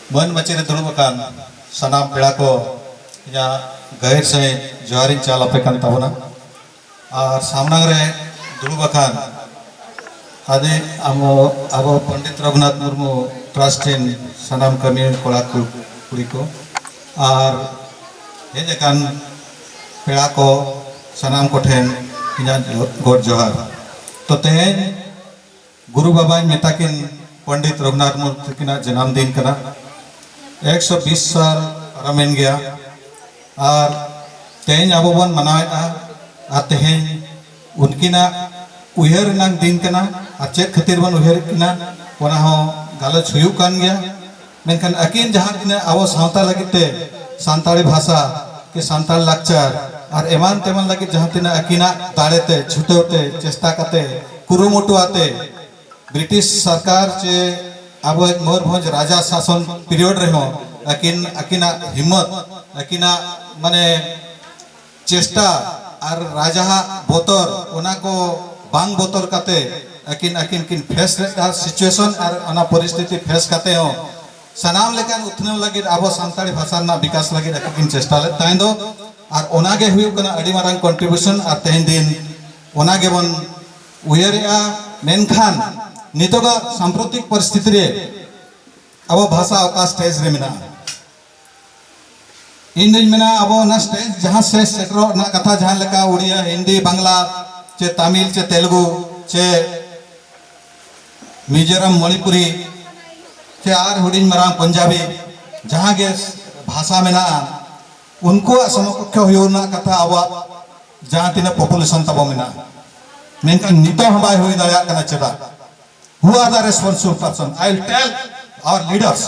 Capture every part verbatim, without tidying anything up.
ᱢᱟᱹᱱ ᱢᱟᱹᱪᱤ ᱨᱮ ᱫᱩᱲᱩᱵ ᱟᱠᱟᱱ ᱥᱟᱱᱟᱢ ᱯᱮᱲᱟ ᱠᱚ, ᱤᱧᱟᱹᱜ ᱜᱟᱹᱦᱤᱨ ᱥᱟᱹᱦᱤᱡ ᱡᱚᱦᱟᱨᱤᱧ ᱪᱟᱞ ᱟᱯᱮ ᱠᱟᱱ ᱛᱟᱵᱚᱱᱟ᱾ ᱟᱨ ᱥᱟᱢᱱᱟᱝ ᱨᱮ ᱫᱩᱲᱩᱵ ᱟᱠᱟᱱ ᱟᱫᱤ ᱟᱵᱚ, ᱟᱵᱚ ᱯᱚᱱᱰᱤᱛ ᱨᱚᱜᱷᱩᱱᱟᱛᱷ ᱢᱩᱨᱢᱩ ᱴᱨᱟᱥᱴ ᱨᱮᱱ ᱥᱟᱱᱟᱢ ᱠᱟᱹᱢᱤᱭᱟᱹ ᱠᱚᱲᱟ ᱠᱚ, ᱠᱩᱲᱤ ᱠᱚ, ᱟᱨ ᱦᱮᱡ ᱟᱠᱟᱱ ᱯᱮᱲᱟ ᱠᱚ, ᱥᱟᱱᱟᱢ ᱠᱚᱴᱷᱮᱱ ᱤᱧᱟᱹᱜ ᱜᱚᱰ ᱡᱚᱦᱟᱨ᱾ ᱛᱚ, ᱛᱮᱦᱮᱧ ᱜᱩᱨᱩ ᱵᱟᱵᱟᱧ ᱢᱮᱛᱟ ᱠᱤᱱ ᱯᱚᱱᱰᱤᱛ ᱨᱚᱜᱷᱩᱱᱟᱛᱷ ᱢᱩᱨᱢᱩ ᱛᱟᱹᱠᱤᱱᱟᱜ ᱡᱟᱱᱟᱢ ᱫᱤᱱ ᱠᱟᱱᱟ᱾ ᱮᱠᱥᱚ ᱵᱤᱥ ᱥᱟᱞ ᱯᱟᱨᱚᱢᱮᱱ ᱜᱮᱭᱟ᱾ ᱟᱨ ᱛᱮᱦᱮᱧ ᱟᱵᱚ ᱵᱚᱱ ᱢᱟᱱᱟᱣᱮᱫᱼᱟ᱾ ᱟᱨ ᱛᱮᱦᱮᱧ ᱩᱱᱠᱤᱱᱟᱜ ᱩᱭᱦᱟᱹᱨ ᱨᱮᱱᱟᱜ ᱫᱤᱱ ᱠᱟᱱᱟ᱾ ᱟᱨ ᱪᱮᱫ ᱠᱷᱟᱹᱛᱤᱨ ᱵᱚᱱ ᱩᱭᱦᱟᱹᱨᱮᱫ ᱠᱤᱱᱟ, ᱚᱱᱟ ᱦᱚᱸ ᱜᱟᱞᱚᱪ ᱦᱩᱭᱩᱜ ᱠᱟᱱ ᱜᱮᱭᱟ᱾ ᱢᱮᱱᱠᱷᱟᱱ ᱟᱹᱠᱤᱱ ᱡᱟᱦᱟᱸ ᱛᱤᱱᱟᱹᱜ ᱟᱵᱚ ᱥᱟᱶᱛᱟ ᱞᱟᱹᱜᱤᱫ ᱛᱮ, ᱥᱟᱱᱛᱟᱲᱤ ᱵᱷᱟᱥᱟ ᱠᱤ ᱥᱟᱱᱛᱟᱲ ᱞᱟᱠᱪᱟᱨ ᱟᱨ ᱮᱢᱟᱱ ᱛᱮᱢᱟᱱ ᱞᱟᱹᱜᱤᱫ ᱡᱟᱦᱟᱸ ᱛᱤᱱᱟᱹᱜ ᱟᱹᱠᱤᱱᱟᱜ ᱫᱟᱲᱮ ᱛᱮ, ᱪᱷᱩᱴᱟᱹᱣ ᱛᱮ, ᱪᱮᱥᱴᱟ ᱠᱟᱛᱮ, ᱠᱩᱨᱩᱢᱩᱴᱩ ᱟᱛᱮ, ᱵᱨᱤᱴᱤᱥ ᱥᱚᱨᱠᱟᱨ ᱪᱮ ᱟᱵᱚ ᱢᱚᱭᱩᱨᱵᱷᱚᱸᱡᱽ ᱨᱟᱡᱟ ᱥᱟᱥᱚᱱ ᱯᱤᱨᱤᱭᱚᱰ ᱨᱮᱦᱚᱸ ᱟᱹᱠᱤᱱ, ᱟᱹᱠᱤᱱᱟᱜ ᱦᱤᱢᱢᱚᱛ, ᱟᱹᱠᱤᱱᱟᱜ ᱢᱟᱱᱮ ᱪᱮᱥᱴᱟ ᱟᱨ ᱨᱟᱡᱟᱣᱟᱜ ᱵᱚᱛᱚᱨ, ᱚᱱᱟ ᱠᱚ ᱵᱟᱝ ᱵᱚᱛᱚᱨ ᱠᱟᱛᱮ ᱟᱹᱠᱤᱱ, ᱟᱹᱠᱤᱱ ᱠᱤᱱ ᱯᱷᱮᱥ ᱞᱮᱫᱟ ᱥᱤᱪᱩᱭᱮᱥᱚᱱ ᱟᱨ ᱚᱱᱟ ᱯᱚᱨᱤᱥᱛᱷᱤᱛᱤ ᱯᱷᱮᱥ ᱠᱟᱛᱮ ᱦᱚᱸ ᱥᱟᱱᱟᱢ ᱞᱮᱠᱟᱱ ᱩᱛᱱᱟᱹᱣ ᱞᱟᱹᱜᱤᱫ, ᱟᱵᱚ ᱥᱟᱱᱛᱟᱲᱤ ᱵᱷᱟᱥᱟ ᱨᱮᱱᱟᱜ ᱵᱤᱠᱟᱥ ᱞᱟᱹᱜᱤᱫ ᱟᱹᱠᱤᱱ ᱠᱤᱱ ᱪᱮᱥᱴᱟ ᱞᱮᱫ ᱛᱟᱦᱮᱸ ᱫᱚ᱾ ᱟᱨ ᱚᱱᱟ ᱜᱮ ᱦᱩᱭᱩᱜ ᱠᱟᱱᱟ ᱟᱹᱰᱤ ᱢᱟᱨᱟᱝ ᱠᱚᱱᱴᱨᱤᱵᱤᱭᱩᱥᱚᱱ᱾ ᱟᱨ ᱛᱮᱦᱮᱧ ᱫᱤᱱ ᱚᱱᱟ ᱜᱮᱵᱚᱱ ᱩᱭᱦᱟᱹᱨᱮᱜᱼᱟ᱾ ᱢᱮᱱᱠᱷᱟᱱ ᱱᱤᱛᱚᱜᱟᱜ ᱥᱟᱢᱯᱨᱚᱛᱤᱠ ᱯᱚᱨᱤᱥᱛᱷᱤᱛᱤ ᱨᱮ ᱟᱵᱚ ᱵᱷᱟᱥᱟ ᱚᱠᱟ ᱥᱴᱮᱡᱽ ᱨᱮ ᱢᱮᱱᱟᱜᱼᱟ? ᱤᱧ ᱫᱩᱧ ᱢᱮᱱᱟ, ᱟᱵᱚ ᱚᱱᱟ ᱥᱴᱮᱡᱽ ᱡᱟᱦᱟᱸ ᱥᱴᱮᱡᱽ ᱥᱮᱴᱮᱨᱚᱜ ᱨᱮᱱᱟᱜ ᱠᱟᱛᱷᱟ, ᱡᱟᱦᱟᱸ ᱞᱮᱠᱟ ᱩᱲᱤᱭᱟ, ᱦᱤᱱᱫᱤ, ᱵᱟᱝᱞᱟ, ᱪᱮ ᱛᱟᱢᱤᱞ, ᱪᱮ ᱛᱮᱞᱮᱜᱩ, ᱪᱮ ᱢᱤᱡᱳᱨᱟᱢ, ᱢᱚᱬᱤᱯᱩᱨᱤ, ᱪᱮ ᱟᱨ ᱦᱩᱰᱤᱧ ᱢᱟᱨᱟᱝ ᱯᱚᱧᱡᱟᱵᱤ, ᱡᱟᱦᱟᱸ ᱜᱮ ᱵᱷᱟᱥᱟ ᱢᱮᱱᱟᱜᱼᱟ, ᱩᱱᱠᱩᱣᱟᱜ ᱥᱚᱢᱚᱠᱚᱠᱠᱷᱚ ᱦᱩᱭᱩᱜ ᱨᱮᱱᱟᱜ ᱠᱟᱛᱷᱟ ᱟᱵᱚᱣᱟᱜ ᱡᱟᱦᱟᱸ ᱛᱤᱱᱟᱹᱜ ᱯᱚᱯᱩᱞᱮᱥᱚᱱ ᱛᱟᱵᱚ ᱢᱮᱱᱟᱜᱼᱟ, ᱢᱮᱱᱠᱷᱟᱱ ᱱᱤᱛᱚᱜ ᱦᱚᱸ ᱵᱟᱭ ᱦᱩᱭ ᱫᱟᱲᱮᱭᱟᱜ ᱠᱟᱱᱟ᱾ ᱪᱮᱫᱟᱜ? Who are the responsible person? I will tell our leaders.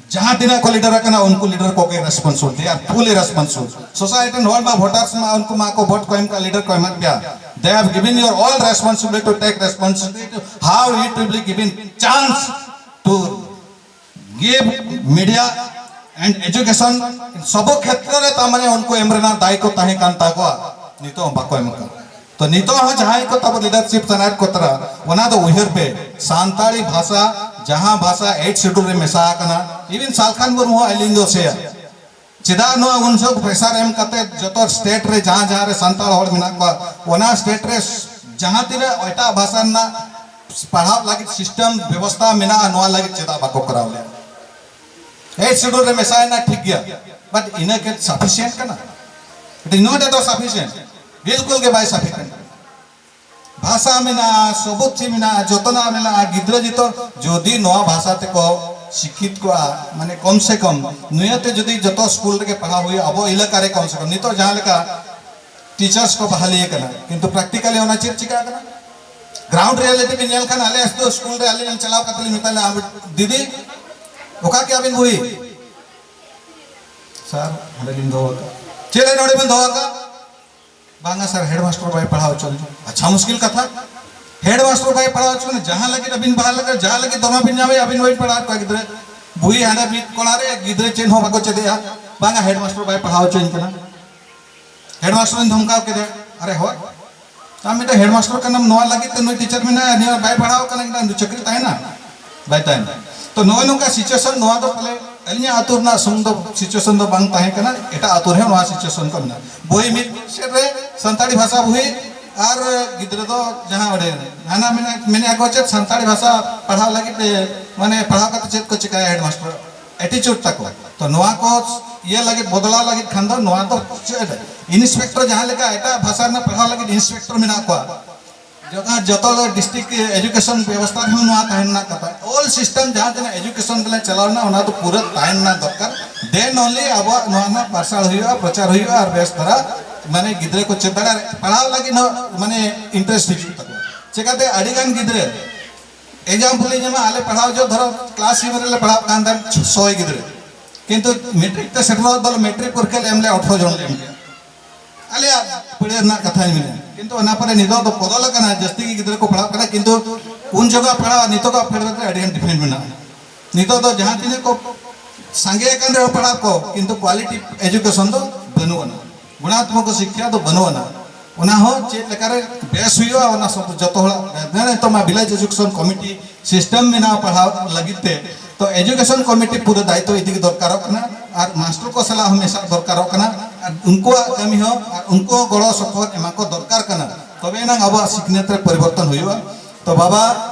ᱡᱟᱦᱟᱸ ᱛᱤᱱᱟᱹᱜ ᱠᱚ ᱞᱤᱰᱟᱨ ᱟᱠᱟᱱᱟ, ᱩᱱᱠᱩ ᱞᱤᱰᱟᱨ ᱠᱚᱜᱮ ᱨᱮᱥᱯᱚᱱᱥᱤᱵᱤᱞ᱾ They are fully responsible. Society ᱨᱮᱱ ᱦᱚᱲ ᱢᱟ, ᱵᱷᱳᱴᱟᱨᱥ ᱢᱟ, ᱩᱱᱠᱩ ᱢᱟ ᱠᱚ ᱵᱷᱳᱴ ᱠᱚ ᱮᱢ ᱠᱟᱜ, ᱞᱤᱰᱟᱨ ᱠᱚ ᱮᱢᱟᱜ ᱯᱮᱭᱟ᱾ They have given your all responsibility to take responsibility to how it will be given chance to give media and education, ᱥᱚᱵᱚ ᱠᱷᱮᱛᱨᱚ ᱨᱮ ᱛᱟᱨ ᱢᱟᱱᱮ ᱩᱱᱠᱩ ᱮᱢ ᱨᱮᱱᱟᱜ ᱫᱟᱭᱤᱛᱛᱚ ᱛᱟᱦᱮᱸ ᱠᱟᱱ ᱛᱟᱠᱚᱣᱟ, ᱱᱤᱛᱚᱜ ᱦᱚᱸ ᱵᱟᱠᱚ ᱮᱢ ᱟᱠᱟᱫ᱾ ᱛᱚ ᱱᱤᱛᱚᱜ ᱦᱚᱸ ᱡᱟᱦᱟᱸᱭ ᱠᱚ ᱛᱟᱵᱚ ᱞᱤᱰᱟᱨᱥᱤᱯ ᱥᱟᱱᱟᱭᱮᱫ ᱠᱚ ᱛᱟᱨᱟ, ᱚᱱᱟ ᱫᱚ ᱩᱭᱦᱟᱹᱨ ᱯᱮ, ᱥᱟᱱᱛᱟᱲᱤ ᱵᱷᱟᱥᱟ ᱡᱟᱦᱟᱸ ᱵᱷᱟᱥᱟ ᱮᱭᱤᱴ ᱥᱤᱰᱩᱞ ᱨᱮ ᱢᱮᱥᱟ ᱟᱠᱟᱱᱟ, ᱤᱵᱤᱱ ᱥᱟᱞᱠᱷᱟᱱ ᱢᱩᱨᱢᱩ ᱦᱚᱸ ᱟᱹᱞᱤᱧ ᱫᱚ ᱥᱮᱭᱟ᱾ ᱪᱮᱫᱟᱜ ᱱᱚᱣᱟ ᱩᱱ ᱡᱚᱦᱚᱜ ᱯᱨᱮᱥᱟᱨ ᱮᱢ ᱠᱟᱛᱮ ᱡᱚᱛᱚ ᱥᱴᱮᱴ ᱨᱮ ᱡᱟᱦᱟᱸ ᱡᱟᱦᱟᱸ ᱨᱮ ᱥᱟᱱᱛᱟᱲ ᱦᱚᱲ ᱢᱮᱱᱟᱜ ᱠᱚᱣᱟ, ᱚᱱᱟ ᱥᱴᱮᱴ ᱨᱮ ᱡᱟᱦᱟᱸ ᱛᱤᱱᱟᱹᱜ ᱮᱴᱟᱜ ᱵᱷᱟᱥᱟ ᱨᱮᱱᱟᱜ ᱯᱟᱲᱦᱟᱣ ᱞᱟᱹᱜᱤᱫ ᱥᱤᱥᱴᱮᱢ ᱵᱮᱵᱚᱥᱛᱷᱟ ᱢᱮᱱᱟᱜᱼᱟ, ᱱᱚᱣᱟ ᱞᱟᱹᱜᱤᱫ ᱪᱮᱫᱟᱜ ᱵᱟᱠᱚ ᱠᱚᱨᱟᱣ ᱞᱮᱫᱟ? ᱮᱭᱤᱴ ᱥᱤᱰᱩᱞ ᱨᱮ ᱢᱮᱥᱟᱭᱮᱱᱟ, ᱴᱷᱤᱠ ᱜᱮᱭᱟ, ᱵᱟᱴ ᱤᱱᱟᱹ ᱠᱮ ᱥᱟᱯᱷᱤᱥᱤᱭᱮᱱᱴ ᱠᱟᱱᱟ? ᱟᱹᱰᱤ ᱱᱚᱰᱮ ᱫᱚ ᱥᱟᱯᱷᱤᱥᱤᱭᱮᱱᱴ ᱵᱤᱞᱠᱩᱞ ᱜᱮ ᱵᱟᱭ ᱥᱟᱯᱷᱤᱥᱤᱭᱮᱱᱴ ᱠᱟᱱᱟ᱾ ᱵᱷᱟᱥᱟ ᱢᱮᱱᱟᱜᱼᱟ, ᱥᱚᱵᱩᱡ ᱢᱮᱱᱟᱜᱼᱟ, ᱡᱚᱛᱚᱱᱟᱜ ᱢᱮᱱᱟᱜᱼᱟ᱾ ᱜᱤᱫᱽᱨᱟᱹ ᱡᱚᱛᱚ ᱡᱩᱫᱤ ᱱᱚᱣᱟ ᱵᱷᱟᱥᱟ ᱛᱮᱠᱚ ᱥᱤᱠᱠᱷᱤᱛ ᱠᱚᱜᱼᱟ, ᱢᱟᱱᱮ ᱠᱚᱢ ᱥᱮ ᱠᱚᱢ ᱱᱤᱭᱟᱹᱛᱮ ᱡᱩᱫᱤ ᱡᱚᱛᱚ ᱥᱠᱩᱞ ᱨᱮᱜᱮ ᱯᱟᱲᱦᱟᱣ ᱦᱩᱭᱩᱜᱼᱟ, ᱟᱵᱚ ᱮᱞᱟᱠᱟ ᱨᱮ ᱠᱚᱢ ᱥᱮ ᱠᱚᱢ ᱱᱤᱛᱚᱜ ᱡᱟᱦᱟᱸ ᱞᱮᱠᱟ ᱴᱤᱪᱟᱨᱥ ᱠᱚ ᱵᱟᱦᱟᱞᱤ ᱟᱠᱟᱱᱟ, ᱠᱤᱱᱛᱩ ᱯᱨᱮᱠᱴᱤᱠᱟᱞᱤ ᱚᱱᱟ ᱪᱮᱫ ᱪᱤᱠᱟ ᱟᱠᱟᱱᱟ? ᱜᱨᱟᱣᱩᱱᱰ ᱨᱤᱭᱟᱞᱤᱴᱤ ᱵᱤᱱ ᱧᱮᱞ ᱠᱷᱟᱱ, ᱟᱞᱮ ᱟᱹᱛᱩ ᱥᱠᱩᱞ ᱨᱮ ᱟᱹᱞᱤᱧ ᱞᱤᱧ ᱪᱟᱞᱟᱣ ᱠᱟᱛᱮ ᱞᱤᱧ ᱢᱮᱛᱟ ᱞᱮᱭᱟ, "ᱫᱤᱫᱤ, ᱚᱠᱟ ᱠᱮᱜᱼᱟ ᱵᱤᱱ ᱵᱩᱦᱤ?" "ᱥᱟᱨ, ᱦᱟᱸᱰᱮ ᱞᱤᱧ ᱫᱚᱦᱚ ᱟᱠᱟᱫᱼᱟ." "ᱪᱮᱫ ᱞᱟᱹᱜᱤᱫ ᱱᱚᱰᱮ ᱵᱤᱱ ᱫᱚᱦᱚ ᱟᱠᱟᱫᱼᱟ?" "ᱵᱟᱝᱟ ᱥᱟᱨ, ᱦᱮᱰ ᱢᱟᱥᱴᱟᱨ ᱵᱟᱭ ᱯᱟᱲᱦᱟᱣ ᱦᱚᱪᱚ ᱞᱤᱧᱟ." ᱟᱪᱪᱷᱟ, ᱢᱩᱥᱠᱤᱞ ᱠᱟᱛᱷᱟ, ᱦᱮᱰ ᱢᱟᱥᱴᱟᱨ ᱵᱟᱭ ᱯᱟᱲᱦᱟᱣ ᱦᱚᱪᱚ ᱞᱤᱧᱟ, ᱡᱟᱦᱟᱸ ᱞᱟᱹᱜᱤᱫ ᱟᱹᱵᱤᱱ ᱵᱟᱦᱟᱞ ᱞᱟᱜᱟᱣ, ᱡᱟᱦᱟᱸ ᱞᱟᱹᱜᱤᱫ ᱫᱚᱨᱢᱟ ᱵᱤᱱ ᱧᱟᱢᱮᱫ, ᱟᱹᱵᱤᱱ ᱵᱟᱹᱵᱤᱱ ᱯᱟᱲᱦᱟᱣ ᱠᱚᱣᱟ ᱜᱤᱫᱽᱨᱟᱹ, ᱵᱩᱦᱤ ᱦᱟᱸᱰᱮ ᱢᱤᱫ ᱠᱚᱬᱟ ᱨᱮ, ᱜᱤᱫᱽᱨᱟᱹ ᱪᱮᱫ ᱦᱚᱸ ᱵᱟᱠᱚ ᱪᱮᱫᱮᱜᱼᱟ᱾ "ᱵᱟᱝᱟ, ᱦᱮᱰ ᱢᱟᱥᱴᱟᱨ ᱵᱟᱭ ᱯᱟᱲᱦᱟᱣ ᱦᱚᱪᱚᱧ ᱠᱟᱱᱟ, ᱦᱮᱰ ᱢᱟᱥᱴᱟᱨ ᱤᱧ ᱫᱷᱚᱢᱠᱟᱣ ᱠᱮᱫᱮᱭᱟ᱾" ᱟᱨᱮ ᱦᱳᱭ, ᱟᱢ ᱢᱤᱫᱴᱮᱱ ᱦᱮᱰ ᱢᱟᱥᱴᱟᱨ ᱠᱟᱱᱟᱢ, ᱱᱚᱣᱟ ᱞᱟᱹᱜᱤᱫ ᱛᱮ ᱱᱩᱭ ᱴᱤᱪᱟᱨ ᱢᱮᱱᱟᱭᱟ, ᱱᱩᱭ ᱵᱟᱭ ᱯᱟᱲᱦᱟᱣ ᱠᱟᱱᱟ, ᱮᱱᱠᱷᱟᱱ ᱪᱟᱹᱠᱨᱤ ᱛᱟᱦᱮᱱᱟ? ᱵᱟᱭ ᱛᱟᱦᱮᱱᱟ᱾ ᱛᱚ ᱱᱚᱜᱼᱚᱭ ᱱᱚᱝᱠᱟ ᱥᱤᱪᱩᱭᱮᱥᱚᱱ, ᱱᱚᱣᱟ ᱫᱚ ᱯᱟᱞᱮ ᱟᱹᱞᱤᱧᱟᱜ ᱟᱹᱛᱩ ᱨᱮᱱᱟᱜ ᱥᱩᱢᱩᱝ ᱫᱚ ᱥᱤᱪᱩᱭᱮᱥᱚᱱ ᱫᱚ ᱵᱟᱝ ᱛᱟᱦᱮᱸ ᱠᱟᱱᱟ, ᱮᱴᱟᱜ ᱟᱹᱛᱩ ᱨᱮᱦᱚᱸ ᱱᱚᱣᱟ ᱥᱤᱪᱩᱭᱮᱥᱚᱱ ᱠᱚ ᱢᱮᱱᱟᱜᱼᱟ᱾ ᱵᱳᱭ ᱢᱤᱫ ᱥᱮᱫ ᱨᱮ ᱥᱟᱱᱛᱟᱲᱤ ᱵᱷᱟᱥᱟ ᱵᱳᱭ, ᱟᱨ ᱜᱤᱫᱽᱨᱟᱹ ᱫᱚ ᱡᱟᱦᱟᱸ ᱚᱸᱰᱮ ᱦᱟᱱᱟ ᱢᱮᱱᱟ-, ᱢᱮᱱᱮᱫᱼᱟ ᱠᱚ ᱪᱮᱫ ᱥᱟᱱᱛᱟᱲᱤ ᱵᱷᱟᱥᱟ ᱯᱟᱲᱦᱟᱣ ᱞᱟᱹᱜᱤᱫ ᱛᱮ, ᱢᱟᱱᱮ ᱯᱟᱲᱦᱟᱣ ᱠᱟᱛᱮ ᱪᱮᱫ ᱠᱚ ᱪᱤᱠᱟᱹᱭᱟ ᱦᱮᱰ ᱢᱟᱥᱴᱟᱨ, ᱮᱴᱤᱪᱩᱰ ᱛᱟᱠᱚ᱾ ᱛᱚ ᱱᱚᱣᱟ ᱠᱚ ᱤᱭᱟᱹ ᱞᱟᱹᱜᱤᱫ, ᱵᱚᱫᱞᱟᱣ ᱞᱟᱹᱜᱤᱫ ᱠᱷᱟᱱ ᱫᱚ ᱱᱚᱣᱟ ᱫᱚ ᱪᱮᱫ, ᱤᱱᱥᱯᱮᱠᱴᱚᱨ ᱡᱟᱦᱟᱸ ᱞᱮᱠᱟ ᱮᱴᱟᱜ ᱵᱷᱟᱥᱟ ᱨᱮᱱᱟᱜ ᱯᱟᱲᱦᱟᱣ ᱞᱟᱹᱜᱤᱫ ᱤᱱᱥᱯᱮᱠᱴᱚᱨ ᱢᱮᱱᱟᱜ ᱠᱚᱣᱟ, ᱡᱚᱛᱚ, ᱡᱚᱛᱚ ᱰᱤᱥᱴᱨᱤᱠᱴ ᱮᱡᱩᱠᱮᱥᱚᱱ ᱵᱮᱵᱚᱥᱛᱷᱟ ᱨᱮᱦᱚᱸ ᱱᱚᱣᱟ ᱛᱟᱦᱮᱸ ᱨᱮᱱᱟᱜ ᱠᱟᱛᱷᱟ᱾ ᱚᱞ ᱥᱤᱥᱴᱮᱢ ᱡᱟᱦᱟᱸ ᱛᱤᱱᱟᱹᱜ ᱮᱡᱩᱠᱮᱥᱚᱱ ᱨᱮᱞᱮ ᱪᱟᱞᱟᱣ ᱞᱮᱱᱟ, ᱚᱱᱟ ᱫᱚ ᱯᱩᱨᱟᱹ ᱛᱟᱦᱮᱸ ᱨᱮᱱᱟᱜ ᱫᱚᱨᱠᱟᱨ᱾ ᱫᱮᱱ ᱚᱱᱞᱤ ᱟᱵᱚᱣᱟᱜ ᱱᱚᱣᱟ ᱨᱮᱱᱟᱜ ᱯᱟᱨᱥᱟᱞ ᱦᱩᱭᱩᱜᱼᱟ, ᱯᱨᱚᱪᱟᱨ ᱦᱩᱭᱩᱜᱼᱟ, ᱟᱨ ᱵᱮᱥ ᱫᱷᱟᱨᱟ ᱢᱟᱱᱮ ᱜᱤᱫᱽᱨᱟᱹ ᱠᱚ ᱪᱮᱫ ᱫᱟᱲᱮᱭᱟᱜᱼᱟ, ᱯᱟᱲᱦᱟᱣ ᱞᱟᱹᱜᱤᱫ ᱦᱚᱸ ᱢᱟᱱᱮ ᱤᱱᱴᱟᱨᱮᱥᱴ ᱦᱤᱡᱩᱜ ᱛᱟᱠᱚᱣᱟ᱾ ᱪᱮᱠᱟᱛᱮ ᱟᱹᱰᱤ ᱜᱟᱱ ᱜᱤᱫᱽᱨᱟᱹ, ᱮᱠᱡᱟᱢᱯᱚᱞ ᱤᱧ ᱮᱢᱟ, ᱟᱞᱮ ᱯᱟᱲᱦᱟᱣ ᱡᱚᱦᱚᱜ ᱫᱷᱚᱨᱚ ᱠᱞᱟᱥ ᱥᱮᱵᱷᱮᱱ ᱨᱮᱞᱮ ᱯᱟᱲᱦᱟᱜ ᱠᱟᱱ ᱛᱟᱦᱮᱸᱫ ᱥᱚᱭ ᱜᱤᱫᱽᱨᱟᱹ, ᱠᱤᱱᱛᱩ ᱢᱮᱴᱨᱤᱠ ᱛᱮ ᱥᱮᱴᱮᱨᱚᱜ ᱫᱚ ᱢᱮᱴᱨᱤᱠ ᱯᱚᱨᱤᱠᱠᱷᱟ ᱞᱮ ᱮᱢ ᱞᱮ ᱟᱴᱷᱨᱚ ᱡᱚᱱ ᱞᱮ ᱮᱢ ᱠᱮᱜᱼᱟ᱾ ᱟᱞᱮᱭᱟᱜ ᱯᱤᱲᱟᱹ ᱨᱮᱱᱟᱜ ᱠᱟᱛᱷᱟᱧ ᱢᱮᱱᱟ, ᱠᱤᱱᱛᱩ ᱚᱱᱟ ᱯᱚᱨᱮ ᱱᱤᱛᱚᱜ ᱫᱚ ᱵᱚᱫᱚᱞ ᱟᱠᱟᱱᱟ, ᱡᱟᱹᱥᱛᱤ ᱜᱮ ᱜᱤᱫᱽᱨᱟᱹ ᱠᱚ ᱯᱟᱲᱦᱟᱜ ᱠᱟᱱᱟ, ᱠᱤᱱᱛᱩ ᱩᱱ ᱡᱚᱠᱷᱚᱱ ᱯᱟᱲᱦᱟᱣ ᱱᱤᱛᱚᱜᱟᱜ ᱯᱷᱮᱰ ᱨᱮ ᱟᱹᱰᱤ ᱜᱟᱱ ᱰᱤᱯᱷᱟᱨᱮᱱᱴ ᱢᱮᱱᱟᱜᱼᱟ᱾ ᱱᱤᱛᱚᱜ ᱫᱚ ᱡᱟᱦᱟᱸ ᱛᱤᱱᱟᱹᱜ ᱠᱚ ᱥᱟᱸᱜᱮ ᱟᱠᱟᱱ ᱨᱮᱦᱚᱸ ᱯᱟᱲᱦᱟᱜ ᱠᱚ, ᱠᱤᱱᱛᱩ ᱠᱣᱟᱞᱤᱴᱤ ᱮᱡᱩᱠᱮᱥᱚᱱ ᱫᱚ ᱵᱟᱹᱱᱩᱜ ᱟᱱᱟ, ᱜᱩᱬᱟᱛᱢᱚᱠ ᱥᱤᱠᱠᱷᱟ ᱫᱚ ᱵᱟᱹᱱᱩᱜ ᱟᱱᱟ᱾ ᱚᱱᱟ ᱦᱚᱸ ᱪᱮᱫ ᱞᱮᱠᱟᱨᱮ ᱵᱮᱥ ᱦᱩᱭᱩᱜᱼᱟ, ᱚᱱᱟ ᱥᱚᱵ ᱡᱚᱛᱚ ᱦᱚᱲᱟᱜ, ᱱᱤᱛᱚᱜ ᱢᱟ ᱵᱷᱤᱞᱮᱡᱽ ᱮᱡᱩᱠᱮᱥᱚᱱ ᱠᱚᱢᱤᱴᱤ ᱥᱤᱥᱴᱮᱢ ᱢᱮᱱᱟᱜᱼᱟ ᱯᱟᱲᱦᱟᱣ ᱞᱟᱹᱜᱤᱫ ᱛᱮ, ᱛᱚ education committee ᱯᱩᱨᱟᱹ ᱫᱟᱭᱤᱛᱛᱚ ᱤᱫᱤ ᱜᱮ ᱫᱚᱨᱠᱟᱨᱚᱜ ᱠᱟᱱᱟ, ᱟᱨ ᱢᱟᱥᱴᱟᱨ ᱠᱚ ᱥᱟᱞᱟᱜ ᱦᱚᱸ ᱢᱮᱥᱟᱜ ᱫᱚᱨᱠᱟᱨᱚᱜ ᱠᱟᱱᱟ, ᱟᱨ ᱩᱱᱠᱩᱣᱟᱜ ᱠᱟᱹᱢᱤ ᱦᱚᱸ, ᱟᱨ ᱩᱱᱠᱩ ᱦᱚᱸ ᱜᱚᱲᱚ ᱥᱚᱯᱚᱦᱚᱫ ᱮᱢᱟ ᱠᱚ ᱫᱚᱨᱠᱟᱨ ᱠᱟᱱᱟ, ᱛᱚᱵᱮ ᱮᱱᱟᱝ ᱟᱵᱚᱣᱟᱜ ᱥᱤᱠᱷᱱᱟᱹᱛ ᱨᱮ ᱯᱚᱨᱤᱵᱚᱨᱛᱚᱱ ᱦᱩᱭᱩᱜᱼᱟ᱾ ᱛᱚ ᱵᱟᱵᱟ,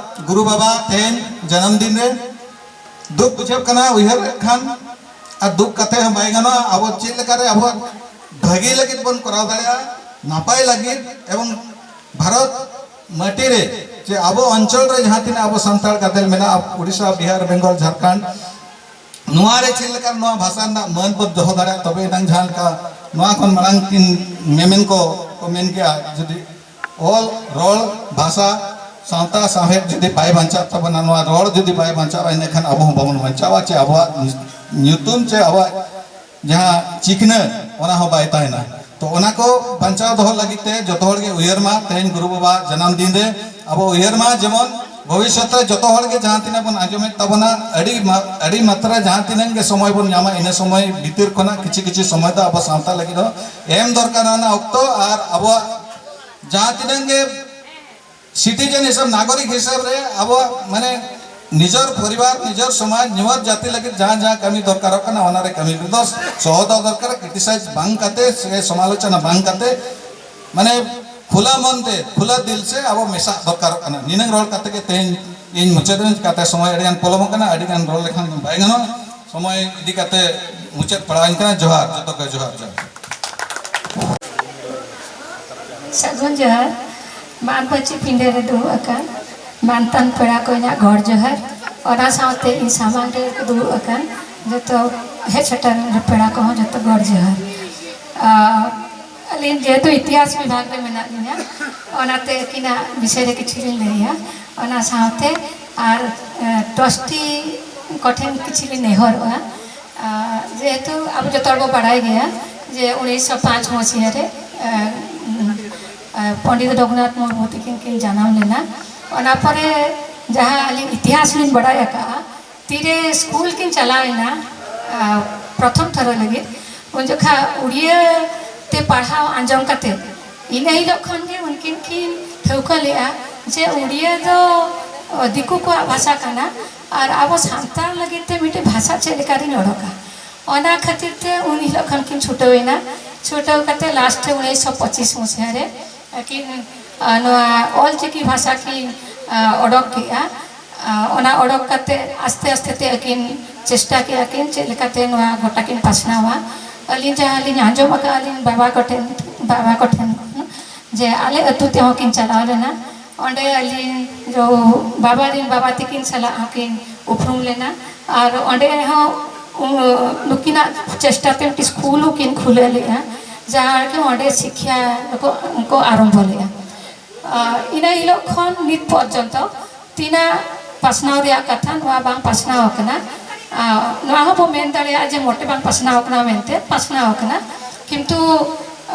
ᱜᱩᱨᱩ ᱵᱟᱵᱟ ᱛᱮᱦᱮᱧ ᱡᱟᱱᱟᱢ ᱫᱤᱱ ᱨᱮ ᱫᱩᱠ ᱵᱩᱡᱷᱟᱹᱜ ᱠᱟᱱᱟ, ᱩᱭᱦᱟᱹᱨ ᱞᱮᱠᱷᱟᱱ ᱟᱨ ᱫᱩᱠ ᱠᱟᱛᱮ ᱦᱚᱸ ᱵᱟᱭ ᱜᱟᱱᱚᱜᱼᱟ᱾ ᱟᱵᱚ ᱪᱮᱫ ᱞᱮᱠᱟᱨᱮ ᱟᱵᱚᱣᱟᱜ ᱵᱷᱟᱹᱜᱤ ᱞᱟᱹᱜᱤᱫ ᱵᱚᱱ ᱠᱚᱨᱟᱣ ᱫᱟᱲᱮᱭᱟᱜᱼᱟ, ᱱᱟᱯᱟᱭ ᱞᱟᱹᱜᱤᱫ, ᱮᱵᱚᱝ ᱵᱷᱟᱨᱚᱛ ᱢᱟᱹᱴᱤ ᱨᱮ ᱡᱮ ᱟᱵᱚ ᱚᱧᱪᱚᱞ ᱨᱮ ᱡᱟᱦᱟᱸ ᱛᱤᱱᱟᱹᱜ ᱟᱵᱚ ᱥᱟᱱᱛᱟᱲ ᱜᱟᱫᱮᱞ ᱢᱮᱱᱟᱜᱼᱟ, ᱩᱲᱤᱥᱥᱟ, ᱵᱤᱦᱟᱨ, ᱵᱮᱝᱜᱚᱞ, ᱡᱷᱟᱲᱠᱷᱚᱸᱰ, ᱱᱚᱣᱟ ᱨᱮ ᱪᱮᱫ ᱞᱮᱠᱟ ᱱᱚᱣᱟ ᱵᱷᱟᱥᱟ ᱨᱮᱱᱟᱜ ᱢᱟᱹᱱ ᱵᱚᱱ ᱫᱚᱦᱚ ᱫᱟᱲᱮᱭᱟᱜᱼᱟ, ᱛᱚᱵᱮ ᱮᱱᱟᱝ ᱡᱟᱦᱟᱸ ᱞᱮᱠᱟ ᱱᱚᱣᱟ ᱠᱷᱚᱱ ᱢᱟᱲᱟᱝ ᱠᱤᱱ ᱢᱮᱢᱮᱱ ᱠᱚ ᱠᱚ ᱢᱮᱱ ᱠᱮᱜᱼᱟ, ᱡᱩᱫᱤ ᱚᱞ, ᱨᱚᱲ, ᱵᱷᱟᱥᱟ, ᱥᱟᱶᱛᱟ, ᱥᱟᱶᱦᱮᱫ ᱡᱩᱫᱤ ᱵᱟᱭ ᱵᱟᱧᱪᱟᱜ ᱛᱟᱵᱚᱱᱟ, ᱱᱚᱣᱟ ᱨᱚᱲ ᱡᱩᱫᱤ ᱵᱟᱭ ᱵᱟᱧᱪᱟᱜᱼᱟ, ᱤᱱᱟᱹᱠᱷᱟᱱ ᱟᱵᱚ ᱦᱚᱸ ᱵᱟᱵᱚᱱ ᱵᱟᱧᱪᱟᱣᱟ, ᱪᱮ ᱟᱵᱚᱣᱟᱜ ᱧᱩᱛᱩᱢ ᱪᱮ ᱟᱵᱚᱣᱟᱜ ᱡᱟᱦᱟᱸ ᱪᱤᱠᱷᱱᱟᱹ, ᱚᱱᱟ ᱦᱚᱸ ᱵᱟᱭ ᱛᱟᱦᱮᱱᱟ᱾ ᱛᱚ ᱚᱱᱟ ᱠᱚ ᱵᱟᱧᱪᱟᱣ ᱫᱚᱦᱚ ᱞᱟᱹᱜᱤᱫ ᱛᱮ ᱡᱚᱛᱚ ᱦᱚᱲ ᱜᱮ ᱩᱭᱦᱟᱹᱨ ᱢᱟ, ᱛᱮᱦᱮᱧ ᱜᱩᱨᱩ ᱵᱟᱵᱟ ᱡᱟᱱᱟᱢ ᱫᱤᱱ ᱨᱮ ᱟᱵᱚ ᱩᱭᱦᱟᱹᱨ ᱢᱟ, ᱡᱮᱢᱚᱱ ᱵᱷᱚᱵᱤᱥᱥᱚᱛ ᱨᱮ ᱡᱚᱛᱚ ᱦᱚᱲ ᱜᱮ ᱡᱟᱦᱟᱸ ᱛᱤᱱᱟᱹᱜ ᱵᱚᱱ ᱟᱸᱡᱚᱢᱮᱫ ᱛᱟᱵᱚᱱᱟ, ᱟᱹᱰᱤ ᱢᱟ-, ᱟᱹᱰᱤ ᱢᱟᱛᱨᱟ ᱡᱟᱦᱟᱸ ᱛᱤᱱᱟᱹᱜ ᱜᱮ ᱥᱚᱢᱚᱭ ᱵᱚᱱ ᱧᱟᱢᱟ, ᱤᱱᱟᱹ ᱥᱚᱢᱚᱭ ᱵᱷᱤᱛᱤᱨ ᱠᱷᱚᱱᱟᱜ ᱠᱤᱪᱷᱩ ᱠᱤᱪᱷᱩ ᱥᱚᱢᱚᱭ ᱫᱚ ᱟᱵᱚ ᱥᱟᱶᱛᱟ ᱞᱟᱹᱜᱤᱫ ᱦᱚᱸ ᱮᱢ ᱫᱚᱨᱠᱟᱨ ᱚᱱᱟ ᱚᱠᱛᱚ, ᱟᱨ ᱟᱵᱚᱣᱟᱜ ᱡᱟᱦᱟᱸ ᱛᱤᱱᱟᱹᱜ ᱜᱮ citizen ᱦᱤᱥᱟᱹᱵ, ᱱᱟᱜᱚᱨᱤᱠ ᱦᱤᱥᱟᱹᱵ ᱨᱮ ᱟᱵᱚᱣᱟᱜ ᱢᱟᱱᱮ ᱱᱤᱡᱚᱨ ᱯᱚᱨᱤᱵᱟᱨ, ᱱᱤᱡᱚᱨ ᱥᱚᱢᱟᱡᱽ, ᱱᱤᱡᱚᱨ ᱡᱟᱹᱛᱤ ᱞᱟᱹᱜᱤᱫ ᱡᱟᱦᱟᱸ ᱡᱟᱦᱟᱸ ᱠᱟᱹᱢᱤ ᱫᱚᱨᱠᱟᱨᱚᱜ ᱠᱟᱱᱟ, ᱚᱱᱟ ᱨᱮ ᱠᱟᱹᱢᱤ ᱨᱮᱫᱚ ᱥᱚᱦᱚᱫᱚᱜ ᱫᱚᱨᱠᱟᱨ, criticize ᱵᱟᱝ ᱠᱟᱛᱮ ᱥᱮ ᱥᱚᱢᱟᱞᱳᱪᱚᱱᱟ ᱵᱟᱝ ᱠᱟᱛᱮ, ᱢᱟᱱᱮ ᱠᱷᱩᱞᱟ ᱢᱚᱱ ᱛᱮ, ᱠᱷᱩᱞᱟ ᱫᱤᱞ ᱥᱮ ᱟᱵᱚ ᱢᱮᱥᱟᱜ ᱫᱚᱨᱠᱟᱨᱚᱜ ᱠᱟᱱᱟ᱾ ᱱᱤᱱᱟᱹᱝ ᱨᱚᱲ ᱠᱟᱛᱮ ᱜᱮ ᱛᱮᱦᱮᱧ ᱤᱧ ᱢᱩᱪᱟᱹᱫ ᱟᱹᱧ, ᱪᱤᱠᱟᱛᱮ ᱥᱚᱢᱚᱭ ᱟᱹᱰᱤ ᱜᱟᱱ ᱯᱚᱞᱚᱢ ᱟᱠᱟᱱᱟ, ᱟᱹᱰᱤ ᱜᱟᱱ ᱨᱚᱲ ᱞᱮᱠᱷᱟᱱ ᱵᱟᱭ ᱜᱟᱱᱚᱜᱼᱟ᱾ ᱥᱚᱢᱚᱭ ᱤᱫᱤ ᱠᱟᱛᱮ ᱢᱩᱪᱟᱹᱫ ᱯᱟᱲᱟᱣ ᱟᱹᱧ ᱠᱟᱱᱟ᱾ ᱡᱚᱦᱟᱨ, ᱡᱚᱛᱚ ᱠᱚ ᱡᱚᱦᱟᱨ, ᱡᱚᱦᱟᱨ᱾ ᱥᱟᱹᱜᱩᱱ ᱡᱚᱦᱟᱨ᱾ ᱢᱟᱱ ᱯᱟᱹᱧᱪᱤ ᱯᱤᱸᱰᱟᱹ ᱨᱮ ᱫᱩᱲᱩᱵ ᱟᱠᱟᱱ ᱢᱟᱱᱛᱟᱱ ᱯᱮᱲᱟ ᱠᱚ ᱤᱧᱟᱹᱜ ᱜᱚᱰ ᱡᱚᱦᱟᱨ᱾ ᱚᱱᱟ ᱥᱟᱶᱛᱮ ᱤᱧ ᱥᱟᱢᱟᱝ ᱨᱮ ᱫᱩᱲᱩᱵ ᱟᱠᱟᱱ ᱡᱚᱛᱚ ᱦᱮᱡ ᱥᱮᱴᱮᱨ ᱯᱮᱲᱟ ᱠᱚᱦᱚᱸ ᱡᱚᱛᱚ ᱜᱚᱰ ᱡᱚᱦᱟᱨ᱾ ᱟᱨ ᱟᱹᱞᱤᱧ ᱡᱮᱦᱮᱛᱩ ᱤᱛᱤᱦᱟᱥ ᱵᱤᱵᱷᱟᱜᱽ ᱨᱮ ᱢᱮᱱᱟᱜ ᱞᱤᱧᱟ, ᱚᱱᱟᱛᱮ ᱟᱹᱠᱤᱱᱟᱜ ᱵᱤᱥᱚᱭ ᱨᱮ ᱠᱤᱪᱷᱩ ᱞᱤᱧ ᱞᱟᱹᱭᱟ᱾ ᱚᱱᱟ ᱥᱟᱶᱛᱮ ᱟᱨ, ᱮ, ᱴᱨᱟᱥᱴᱤ ᱠᱚᱴᱷᱮᱱ ᱠᱤᱪᱷᱩ ᱞᱤᱧ ᱱᱮᱦᱚᱨᱚᱜᱼᱟ᱾ ᱟᱨ ᱡᱮᱦᱮᱛᱩ ᱟᱵᱚ ᱡᱚᱛᱚ ᱦᱚᱲ ᱵᱚ ᱵᱟᱲᱟᱭ ᱜᱮᱭᱟ ᱡᱮ ᱩᱱᱤᱥᱥᱚ ᱯᱟᱸᱪ ᱢᱚᱥᱤᱦᱟ ᱨᱮ, ᱮ, ᱮ, ᱯᱚᱱᱰᱤᱛ ᱨᱚᱜᱷᱩᱱᱟᱛᱷ ᱢᱩᱨᱢᱩ ᱛᱤᱠᱤᱱ ᱠᱤᱱ ᱡᱟᱱᱟᱢ ᱞᱮᱱᱟ᱾ ᱚᱱᱟ ᱯᱚᱨᱮ ᱡᱟᱦᱟᱸ ᱟᱹᱞᱤᱧ ᱤᱛᱤᱦᱟᱥ ᱞᱤᱧ ᱵᱟᱲᱟᱭ ᱟᱠᱟᱫᱼᱟ, ᱛᱤᱨᱮ ᱥᱠᱩᱞ ᱠᱤᱱ ᱪᱟᱞᱟᱣ ᱮᱱᱟ, ᱟ, ᱯᱨᱚᱛᱷᱚᱢ ᱛᱷᱚᱨ ᱞᱟᱹᱜᱤᱫ, ᱩᱱ ᱡᱚᱠᱷᱟ ᱩᱲᱤᱭᱟᱹ ᱛᱮ ᱯᱟᱲᱦᱟᱣ ᱟᱸᱡᱚᱢ ᱠᱟᱛᱮ, ᱤᱱᱟᱹ ᱦᱤᱞᱳᱜ ᱠᱷᱚᱱ ᱜᱮ ᱩᱱᱠᱤᱱ ᱠᱤᱱ ᱴᱷᱟᱹᱣᱠᱟᱹ ᱞᱮᱫᱼᱟ ᱡᱮ ᱩᱲᱤᱭᱟᱹ ᱫᱚ, ᱚ, ᱫᱤᱠᱩ ᱠᱚᱣᱟᱜ ᱵᱷᱟᱥᱟ ᱠᱟᱱᱟ, ᱟᱨ ᱟᱵᱚ ᱥᱟᱱᱛᱟᱲ ᱞᱟᱹᱜᱤᱫ ᱛᱮ ᱢᱤᱫᱴᱮᱱ ᱵᱷᱟᱥᱟ ᱪᱮᱫ ᱞᱮᱠᱟ ᱨᱤᱧ ᱚᱰᱚᱠᱟ, ᱚᱱᱟ ᱠᱷᱟᱹᱛᱤᱨ ᱛᱮ ᱩᱱ ᱦᱤᱞᱳᱜ ᱠᱷᱚᱱ ᱠᱤᱱ ᱪᱷᱩᱴᱟᱹᱣ ᱮᱱᱟ᱾ ᱪᱷᱩᱴᱟᱹᱣ ᱠᱟᱛᱮ ᱞᱟᱥᱴ ᱨᱮ ᱩᱱᱤᱥᱥᱚ ᱯᱚᱸᱪᱤᱥ ᱢᱩᱥᱤᱭᱟ ᱨᱮ ᱟᱹᱠᱤᱱ ᱱᱚᱣᱟ ᱚᱞᱪᱤᱠᱤ ᱵᱷᱟᱥᱟ ᱠᱤᱱ ᱚᱰᱚᱠ ᱠᱮᱜᱼᱟ᱾ ᱚᱱᱟ ᱚᱰᱚᱠ ᱠᱟᱛᱮ ᱟᱥᱛᱮ ᱟᱥᱛᱮ ᱛᱮ ᱟᱹᱠᱤᱱ ᱪᱮᱥᱴᱟ ᱠᱮᱜᱼᱟ ᱠᱤᱱ ᱪᱮᱫ ᱞᱮᱠᱟᱛᱮ ᱱᱚᱣᱟ ᱜᱚᱴᱟ ᱠᱤᱱ ᱯᱟᱥᱱᱟᱣᱟ᱾ ᱟᱹᱞᱤᱧ ᱡᱟᱦᱟᱸ ᱞᱤᱧ ᱟᱸᱡᱚᱢ ᱟᱠᱟᱫᱼᱟ ᱞᱤᱧ ᱵᱟᱵᱟ ᱠᱚᱴᱷᱮᱱ, ᱵᱟᱵᱟ ᱠᱚᱴᱷᱮᱱ ᱠᱷᱚᱱ, ᱡᱮ ᱟᱞᱮ ᱟᱹᱛᱩ ᱛᱮᱦᱚᱸ ᱠᱤᱱ ᱪᱟᱞᱟᱣ ᱞᱮᱱᱟ᱾ ᱚᱸᱰᱮ ᱟᱹᱞᱤᱧ ᱡᱚ ᱵᱟᱵᱟ ᱨᱮᱱ ᱵᱟᱵᱟ ᱛᱤᱠᱤᱱ ᱥᱟᱞᱟᱜ ᱦᱚᱸᱠᱤᱱ ᱩᱯᱨᱩᱢ ᱞᱮᱱᱟ᱾ ᱟᱨ ᱚᱸᱰᱮ ᱦᱚᱸ ᱩ-, ᱱᱩᱠᱤᱱᱟᱜ ᱪᱮᱥᱴᱟ ᱛᱮ ᱢᱤᱫᱴᱤᱡ ᱥᱠᱩᱞ ᱦᱚᱸᱠᱤᱱ ᱠᱷᱩᱞᱟᱹᱣ ᱞᱮᱫᱼᱟ, ᱡᱟᱦᱟᱸ ᱨᱮᱜᱮ ᱚᱸᱰᱮ ᱥᱤᱠᱠᱷᱟ ᱠᱚ, ᱠᱚ ᱟᱨᱚᱢᱵᱷᱚ ᱞᱮᱫᱼᱟ᱾ ᱟᱨ ᱤᱱᱟᱹ ᱦᱤᱞᱳᱜ ᱠᱷᱚᱱ ᱱᱤᱛ ᱯᱚᱨᱡᱚᱱᱛᱚ ᱛᱤᱱᱟᱹᱜ ᱯᱟᱥᱱᱟᱣ ᱨᱮᱭᱟᱜ ᱠᱟᱛᱷᱟ, ᱱᱚᱣᱟ ᱵᱟᱝ ᱯᱟᱥᱱᱟᱣ ᱟᱠᱟᱱᱟ᱾ ᱟᱨ ᱱᱚᱣᱟ ᱦᱚᱸ ᱵᱚ ᱢᱮᱱ ᱫᱟᱲᱮᱭᱟᱜᱼᱟ ᱡᱮ ᱢᱚᱴᱮ ᱵᱟᱝ ᱯᱟᱥᱱᱟᱣ ᱟᱠᱟᱱᱟ ᱢᱮᱱᱛᱮ, ᱯᱟᱥᱱᱟᱣ ᱟᱠᱟᱱᱟ᱾ ᱠᱤᱱᱛᱩ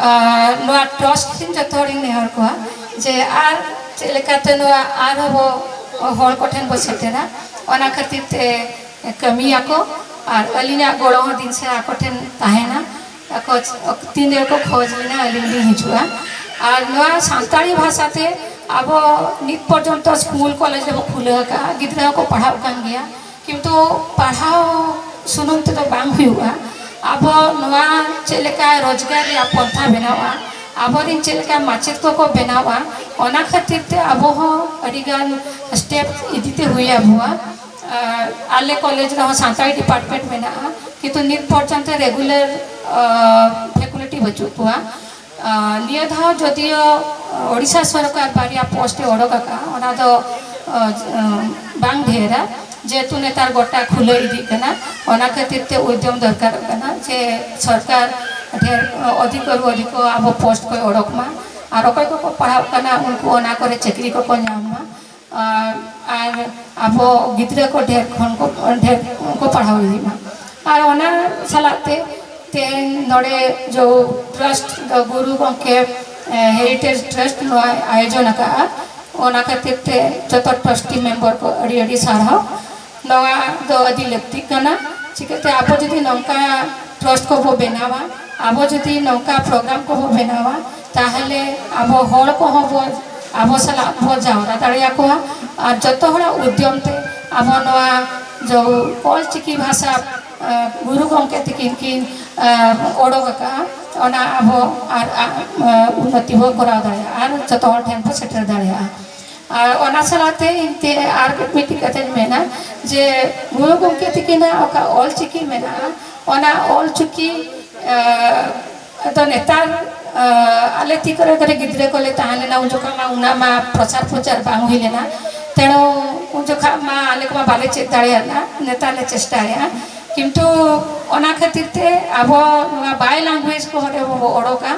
ᱟᱨ ᱱᱚᱣᱟ ᱴᱨᱟᱥᱴ ᱴᱷᱮᱱ ᱡᱚᱛᱚ ᱦᱚᱲᱤᱧ ᱱᱮᱦᱚᱨ ᱠᱚᱣᱟ ᱡᱮ ᱟᱨ ᱪᱮᱫ ᱞᱮᱠᱟᱛᱮ ᱱᱚᱣᱟ ᱟᱨᱦᱚᱸ ᱵᱚ ᱦᱚᱲ ᱠᱚᱴᱷᱮᱱ ᱵᱚ ᱥᱮᱴᱮᱨᱟ, ᱚᱱᱟ ᱠᱷᱟᱹᱛᱤᱨ ᱛᱮ ᱠᱟᱹᱢᱤᱭᱟᱠᱚ᱾ ᱟᱨ ᱟᱹᱞᱤᱧᱟᱜ ᱜᱚᱲᱚ ᱦᱚᱸ ᱫᱤᱱ ᱥᱮ ᱟᱠᱚ ᱴᱷᱮᱱ ᱛᱟᱦᱮᱱᱟ᱾ ᱟᱠᱚ ᱛᱤᱱ ᱨᱮᱠᱚ ᱠᱷᱚᱡᱽ ᱞᱤᱧᱟ, ᱟᱹᱞᱤᱧ ᱞᱤᱧ ᱦᱤᱡᱩᱜᱼᱟ᱾ ᱟᱨ ᱱᱚᱣᱟ ᱥᱟᱱᱛᱟᱲᱤ ᱵᱷᱟᱥᱟ ᱛᱮ ᱟᱵᱚ ᱱᱤᱛ ᱯᱚᱨᱡᱚᱱᱛᱚ ᱥᱠᱩᱞ ᱠᱚᱞᱮᱡᱽ ᱨᱮᱵᱚ ᱠᱷᱩᱞᱟᱹᱣ ᱟᱠᱟᱫᱼᱟ, ᱜᱤᱫᱽᱨᱟᱹ ᱦᱚᱸᱠᱚ ᱯᱟᱲᱦᱟᱜ ᱠᱟᱱ ᱜᱮᱭᱟ, ᱠᱤᱱᱛᱩ ᱯᱟᱲᱦᱟᱣ ᱥᱩᱱᱩᱢ ᱛᱮᱫᱚ ᱵᱟᱝ ᱦᱩᱭᱩᱜᱼᱟ᱾ ᱟᱵᱚ ᱱᱚᱣᱟ ᱪᱮᱫ ᱞᱮᱠᱟ ᱨᱳᱡᱽᱜᱟᱨ ᱨᱮᱭᱟᱜ ᱯᱚᱱᱛᱷᱟ ᱵᱮᱱᱟᱣᱟ, ᱟᱵᱚᱨᱮᱱ ᱪᱮᱫ ᱞᱮᱠᱟ ᱢᱟᱪᱮᱫ ᱠᱚᱠᱚ ᱵᱮᱱᱟᱣᱟ, ᱚᱱᱟ ᱠᱷᱟᱹᱛᱤᱨ ᱛᱮ ᱟᱵᱚ ᱦᱚᱸ ᱟᱹᱰᱤᱜᱟᱱ ᱥᱴᱮᱯ ᱤᱫᱤᱛᱮ ᱦᱩᱭ ᱟᱵᱚᱣᱟ᱾ ᱟᱨ ᱟᱞᱮ ᱠᱚᱞᱮᱡᱽ ᱨᱮᱦᱚᱸ ᱥᱟᱱᱛᱟᱲᱤ ᱰᱤᱯᱟᱨᱴᱢᱮᱱᱴ ᱢᱮᱱᱟᱜᱼᱟ, ᱠᱤᱱᱛᱩ ᱱᱤᱛ ᱯᱚᱨᱡᱚᱱᱛᱚ ᱨᱮᱜᱩᱞᱟᱨ ᱯᱷᱮᱠᱩᱞᱴᱤ ᱵᱟᱹᱪᱩᱜ ᱠᱚᱣᱟ᱾ ᱟᱨ ᱱᱤᱭᱟᱹ ᱫᱷᱟᱣ ᱡᱚᱫᱤᱭᱳ ᱳᱰᱤᱥᱟ ᱥᱚᱨᱠᱟᱨ ᱵᱟᱨᱭᱟ ᱯᱳᱥᱴ ᱮ ᱚᱰᱚᱠ ᱟᱠᱟᱫᱼᱟ, ᱚᱱᱟ ᱫᱚ ᱟᱨ, ᱟᱨ, ᱵᱟᱝ ᱰᱷᱮᱨᱟ, ᱡᱮᱦᱮᱛᱩ ᱱᱮᱛᱟᱨ ᱜᱚᱴᱟ ᱠᱷᱩᱞᱟᱹᱣ ᱤᱫᱤᱜ ᱠᱟᱱᱟ᱾ ᱚᱱᱟ ᱠᱷᱟᱹᱛᱤᱨ ᱛᱮ ᱩᱫᱽᱭᱚᱢ ᱫᱚᱨᱠᱟᱨᱚᱜ ᱠᱟᱱᱟ ᱡᱮ ᱥᱚᱨᱠᱟᱨ ᱰᱷᱮᱨ, ᱚᱫᱷᱤᱠ ᱨᱩ ᱚᱫᱷᱤᱠ ᱟᱵᱚ ᱯᱳᱥᱴ ᱠᱚᱭ ᱚᱰᱚᱠ ᱢᱟ, ᱟᱨ ᱚᱠᱚᱭ ᱠᱚᱠᱚ ᱯᱟᱲᱦᱟᱜ ᱠᱟᱱᱟ ᱩᱱᱠᱩ ᱚᱱᱟ ᱠᱚᱨᱮ ᱪᱟᱹᱠᱨᱤ ᱠᱚᱠᱚ ᱧᱟᱢ ᱢᱟ᱾ ᱟᱨ, ᱟᱨ ᱟᱵᱚ ᱜᱤᱫᱽᱨᱟᱹ ᱠᱚ ᱰᱷᱮᱨ ᱠᱷᱚᱱ ᱠᱚ, ᱰᱷᱮᱨ ᱠᱚ ᱯᱟᱲᱦᱟᱣ ᱤᱫᱤᱜ ᱢᱟ᱾ ᱟᱨ ᱚᱱᱟ ᱥᱟᱞᱟᱜ ᱛᱮ ᱛᱮᱦᱮᱧ ᱱᱚᱰᱮ ᱡᱚ ᱴᱨᱟᱥᱴ ᱫᱚ ᱜᱩᱨᱩ ᱜᱚᱢᱠᱮ, ᱮ, ᱦᱮᱨᱤᱴᱮᱡᱽ ᱴᱨᱟᱥᱴ ᱱᱚᱣᱟ ᱟᱭᱳᱡᱚᱱ ᱟᱠᱟᱫᱼᱟ᱾ ᱚᱱᱟ ᱠᱷᱟᱹᱛᱤᱨ ᱛᱮ ᱡᱚᱛᱚ ᱴᱨᱟᱥᱴᱤ ᱢᱮᱢᱵᱟᱨ ᱠᱚ ᱟᱹᱰᱤ ᱟᱹᱰᱤ ᱥᱟᱨᱦᱟᱣ᱾ ᱱᱚᱣᱟ ᱫᱚ ᱟᱹᱰᱤ ᱞᱟᱹᱠᱛᱤᱜ ᱠᱟᱱᱟ᱾ ᱪᱤᱠᱟᱹᱛᱮ ᱟᱵᱚ ᱡᱩᱫᱤ ᱱᱚᱝᱠᱟ ᱴᱨᱟᱥᱴ ᱠᱚᱵᱚ ᱵᱮᱱᱟᱣᱟ, ᱟᱵᱚ ᱡᱩᱫᱤ ᱱᱚᱝᱠᱟ ᱯᱨᱳᱜᱨᱟᱢ ᱠᱚᱵᱚ ᱵᱮᱱᱟᱣᱟ, ᱛᱟᱦᱚᱞᱮ ᱟᱵᱚ ᱦᱚᱲ ᱠᱚᱦᱚᱸ ᱵᱚ, ᱟᱵᱚ ᱥᱟᱞᱟᱜ ᱵᱚ ᱡᱟᱣᱨᱟ ᱫᱟᱲᱮᱭᱟᱠᱚᱣᱟ᱾ ᱟᱨ ᱡᱚᱛᱚ ᱦᱚᱲᱟᱜ ᱩᱫᱽᱭᱚᱢ ᱛᱮ ᱟᱵᱚ ᱱᱚᱣᱟ ᱡᱚ ᱚᱞ ᱪᱤᱠᱤ ᱵᱷᱟᱥᱟ, ᱮ, ᱜᱩᱨᱩ ᱜᱚᱢᱠᱮ ᱛᱤᱠᱤᱱ ᱠᱤᱱ, ᱮ, ᱚᱰᱚᱠ ᱟᱠᱟᱫᱼᱟ, ᱚᱱᱟ ᱟᱵᱚ ᱟᱨ, ᱟ, ᱮ, ᱩᱱᱱᱚᱛᱤ ᱵᱚ ᱠᱚᱨᱟᱣ ᱫᱟᱲᱮᱭᱟᱜᱼᱟ ᱟᱨ ᱡᱚᱛᱚ ᱦᱚᱲ ᱴᱷᱮᱱ ᱵᱚ ᱥᱮᱴᱮᱨ ᱫᱟᱲᱮᱭᱟᱜᱼᱟ᱾ ᱟᱨ ᱚᱱᱟ ᱥᱟᱞᱟᱜ ᱛᱮ ᱤᱧ ᱛᱮ ᱟᱨ ᱢᱤᱫᱴᱤᱡ ᱠᱟᱛᱷᱟᱧ ᱢᱮᱱᱟ ᱡᱮ ᱜᱩᱨᱩ ᱜᱚᱢᱠᱮ ᱛᱤᱠᱤᱱᱟᱜ ᱚᱠᱟ ᱚᱞ ᱪᱤᱠᱤ ᱢᱮᱱᱟᱜᱼᱟ, ᱚᱱᱟ ᱚᱞ ᱪᱤᱠᱤ, ᱮ, ᱟᱫᱚ ᱱᱮᱛᱟᱨ, ᱟ, ᱟᱞᱮ ᱛᱤ ᱠᱚᱨᱮ ᱠᱚᱨᱮ ᱜᱤᱫᱽᱨᱟᱹ ᱠᱚᱞᱮ ᱛᱟᱦᱮᱸ ᱞᱮᱱᱟ, ᱩᱱ ᱡᱚᱠᱷᱚᱱ ᱢᱟ ᱩᱱᱟᱹᱜ ᱢᱟ ᱯᱨᱚᱪᱟᱨ ᱯᱨᱚᱪᱟᱨ ᱵᱟᱝ ᱦᱩᱭ ᱞᱮᱱᱟ᱾ ᱛᱮᱬᱩ ᱩᱱ ᱡᱚᱠᱷᱚᱱ ᱢᱟ ᱟᱞᱮ ᱠᱚᱢᱟ ᱵᱟᱞᱮ ᱪᱮᱫ ᱫᱟᱲᱮᱭᱟᱫᱟ, ᱱᱮᱛᱟᱨ ᱞᱮ ᱪᱮᱥᱴᱟᱭᱟ᱾ ᱠᱤᱱᱛᱩ ᱚᱱᱟ ᱠᱷᱟᱹᱛᱤᱨ ᱛᱮ ᱟᱵᱚ ᱱᱚᱣᱟ ᱵᱟᱭ ᱞᱮᱝᱜᱩᱭᱮᱡᱽ ᱠᱚ ᱚᱸᱰᱮ ᱵᱚ ᱚᱰᱚᱠᱟ,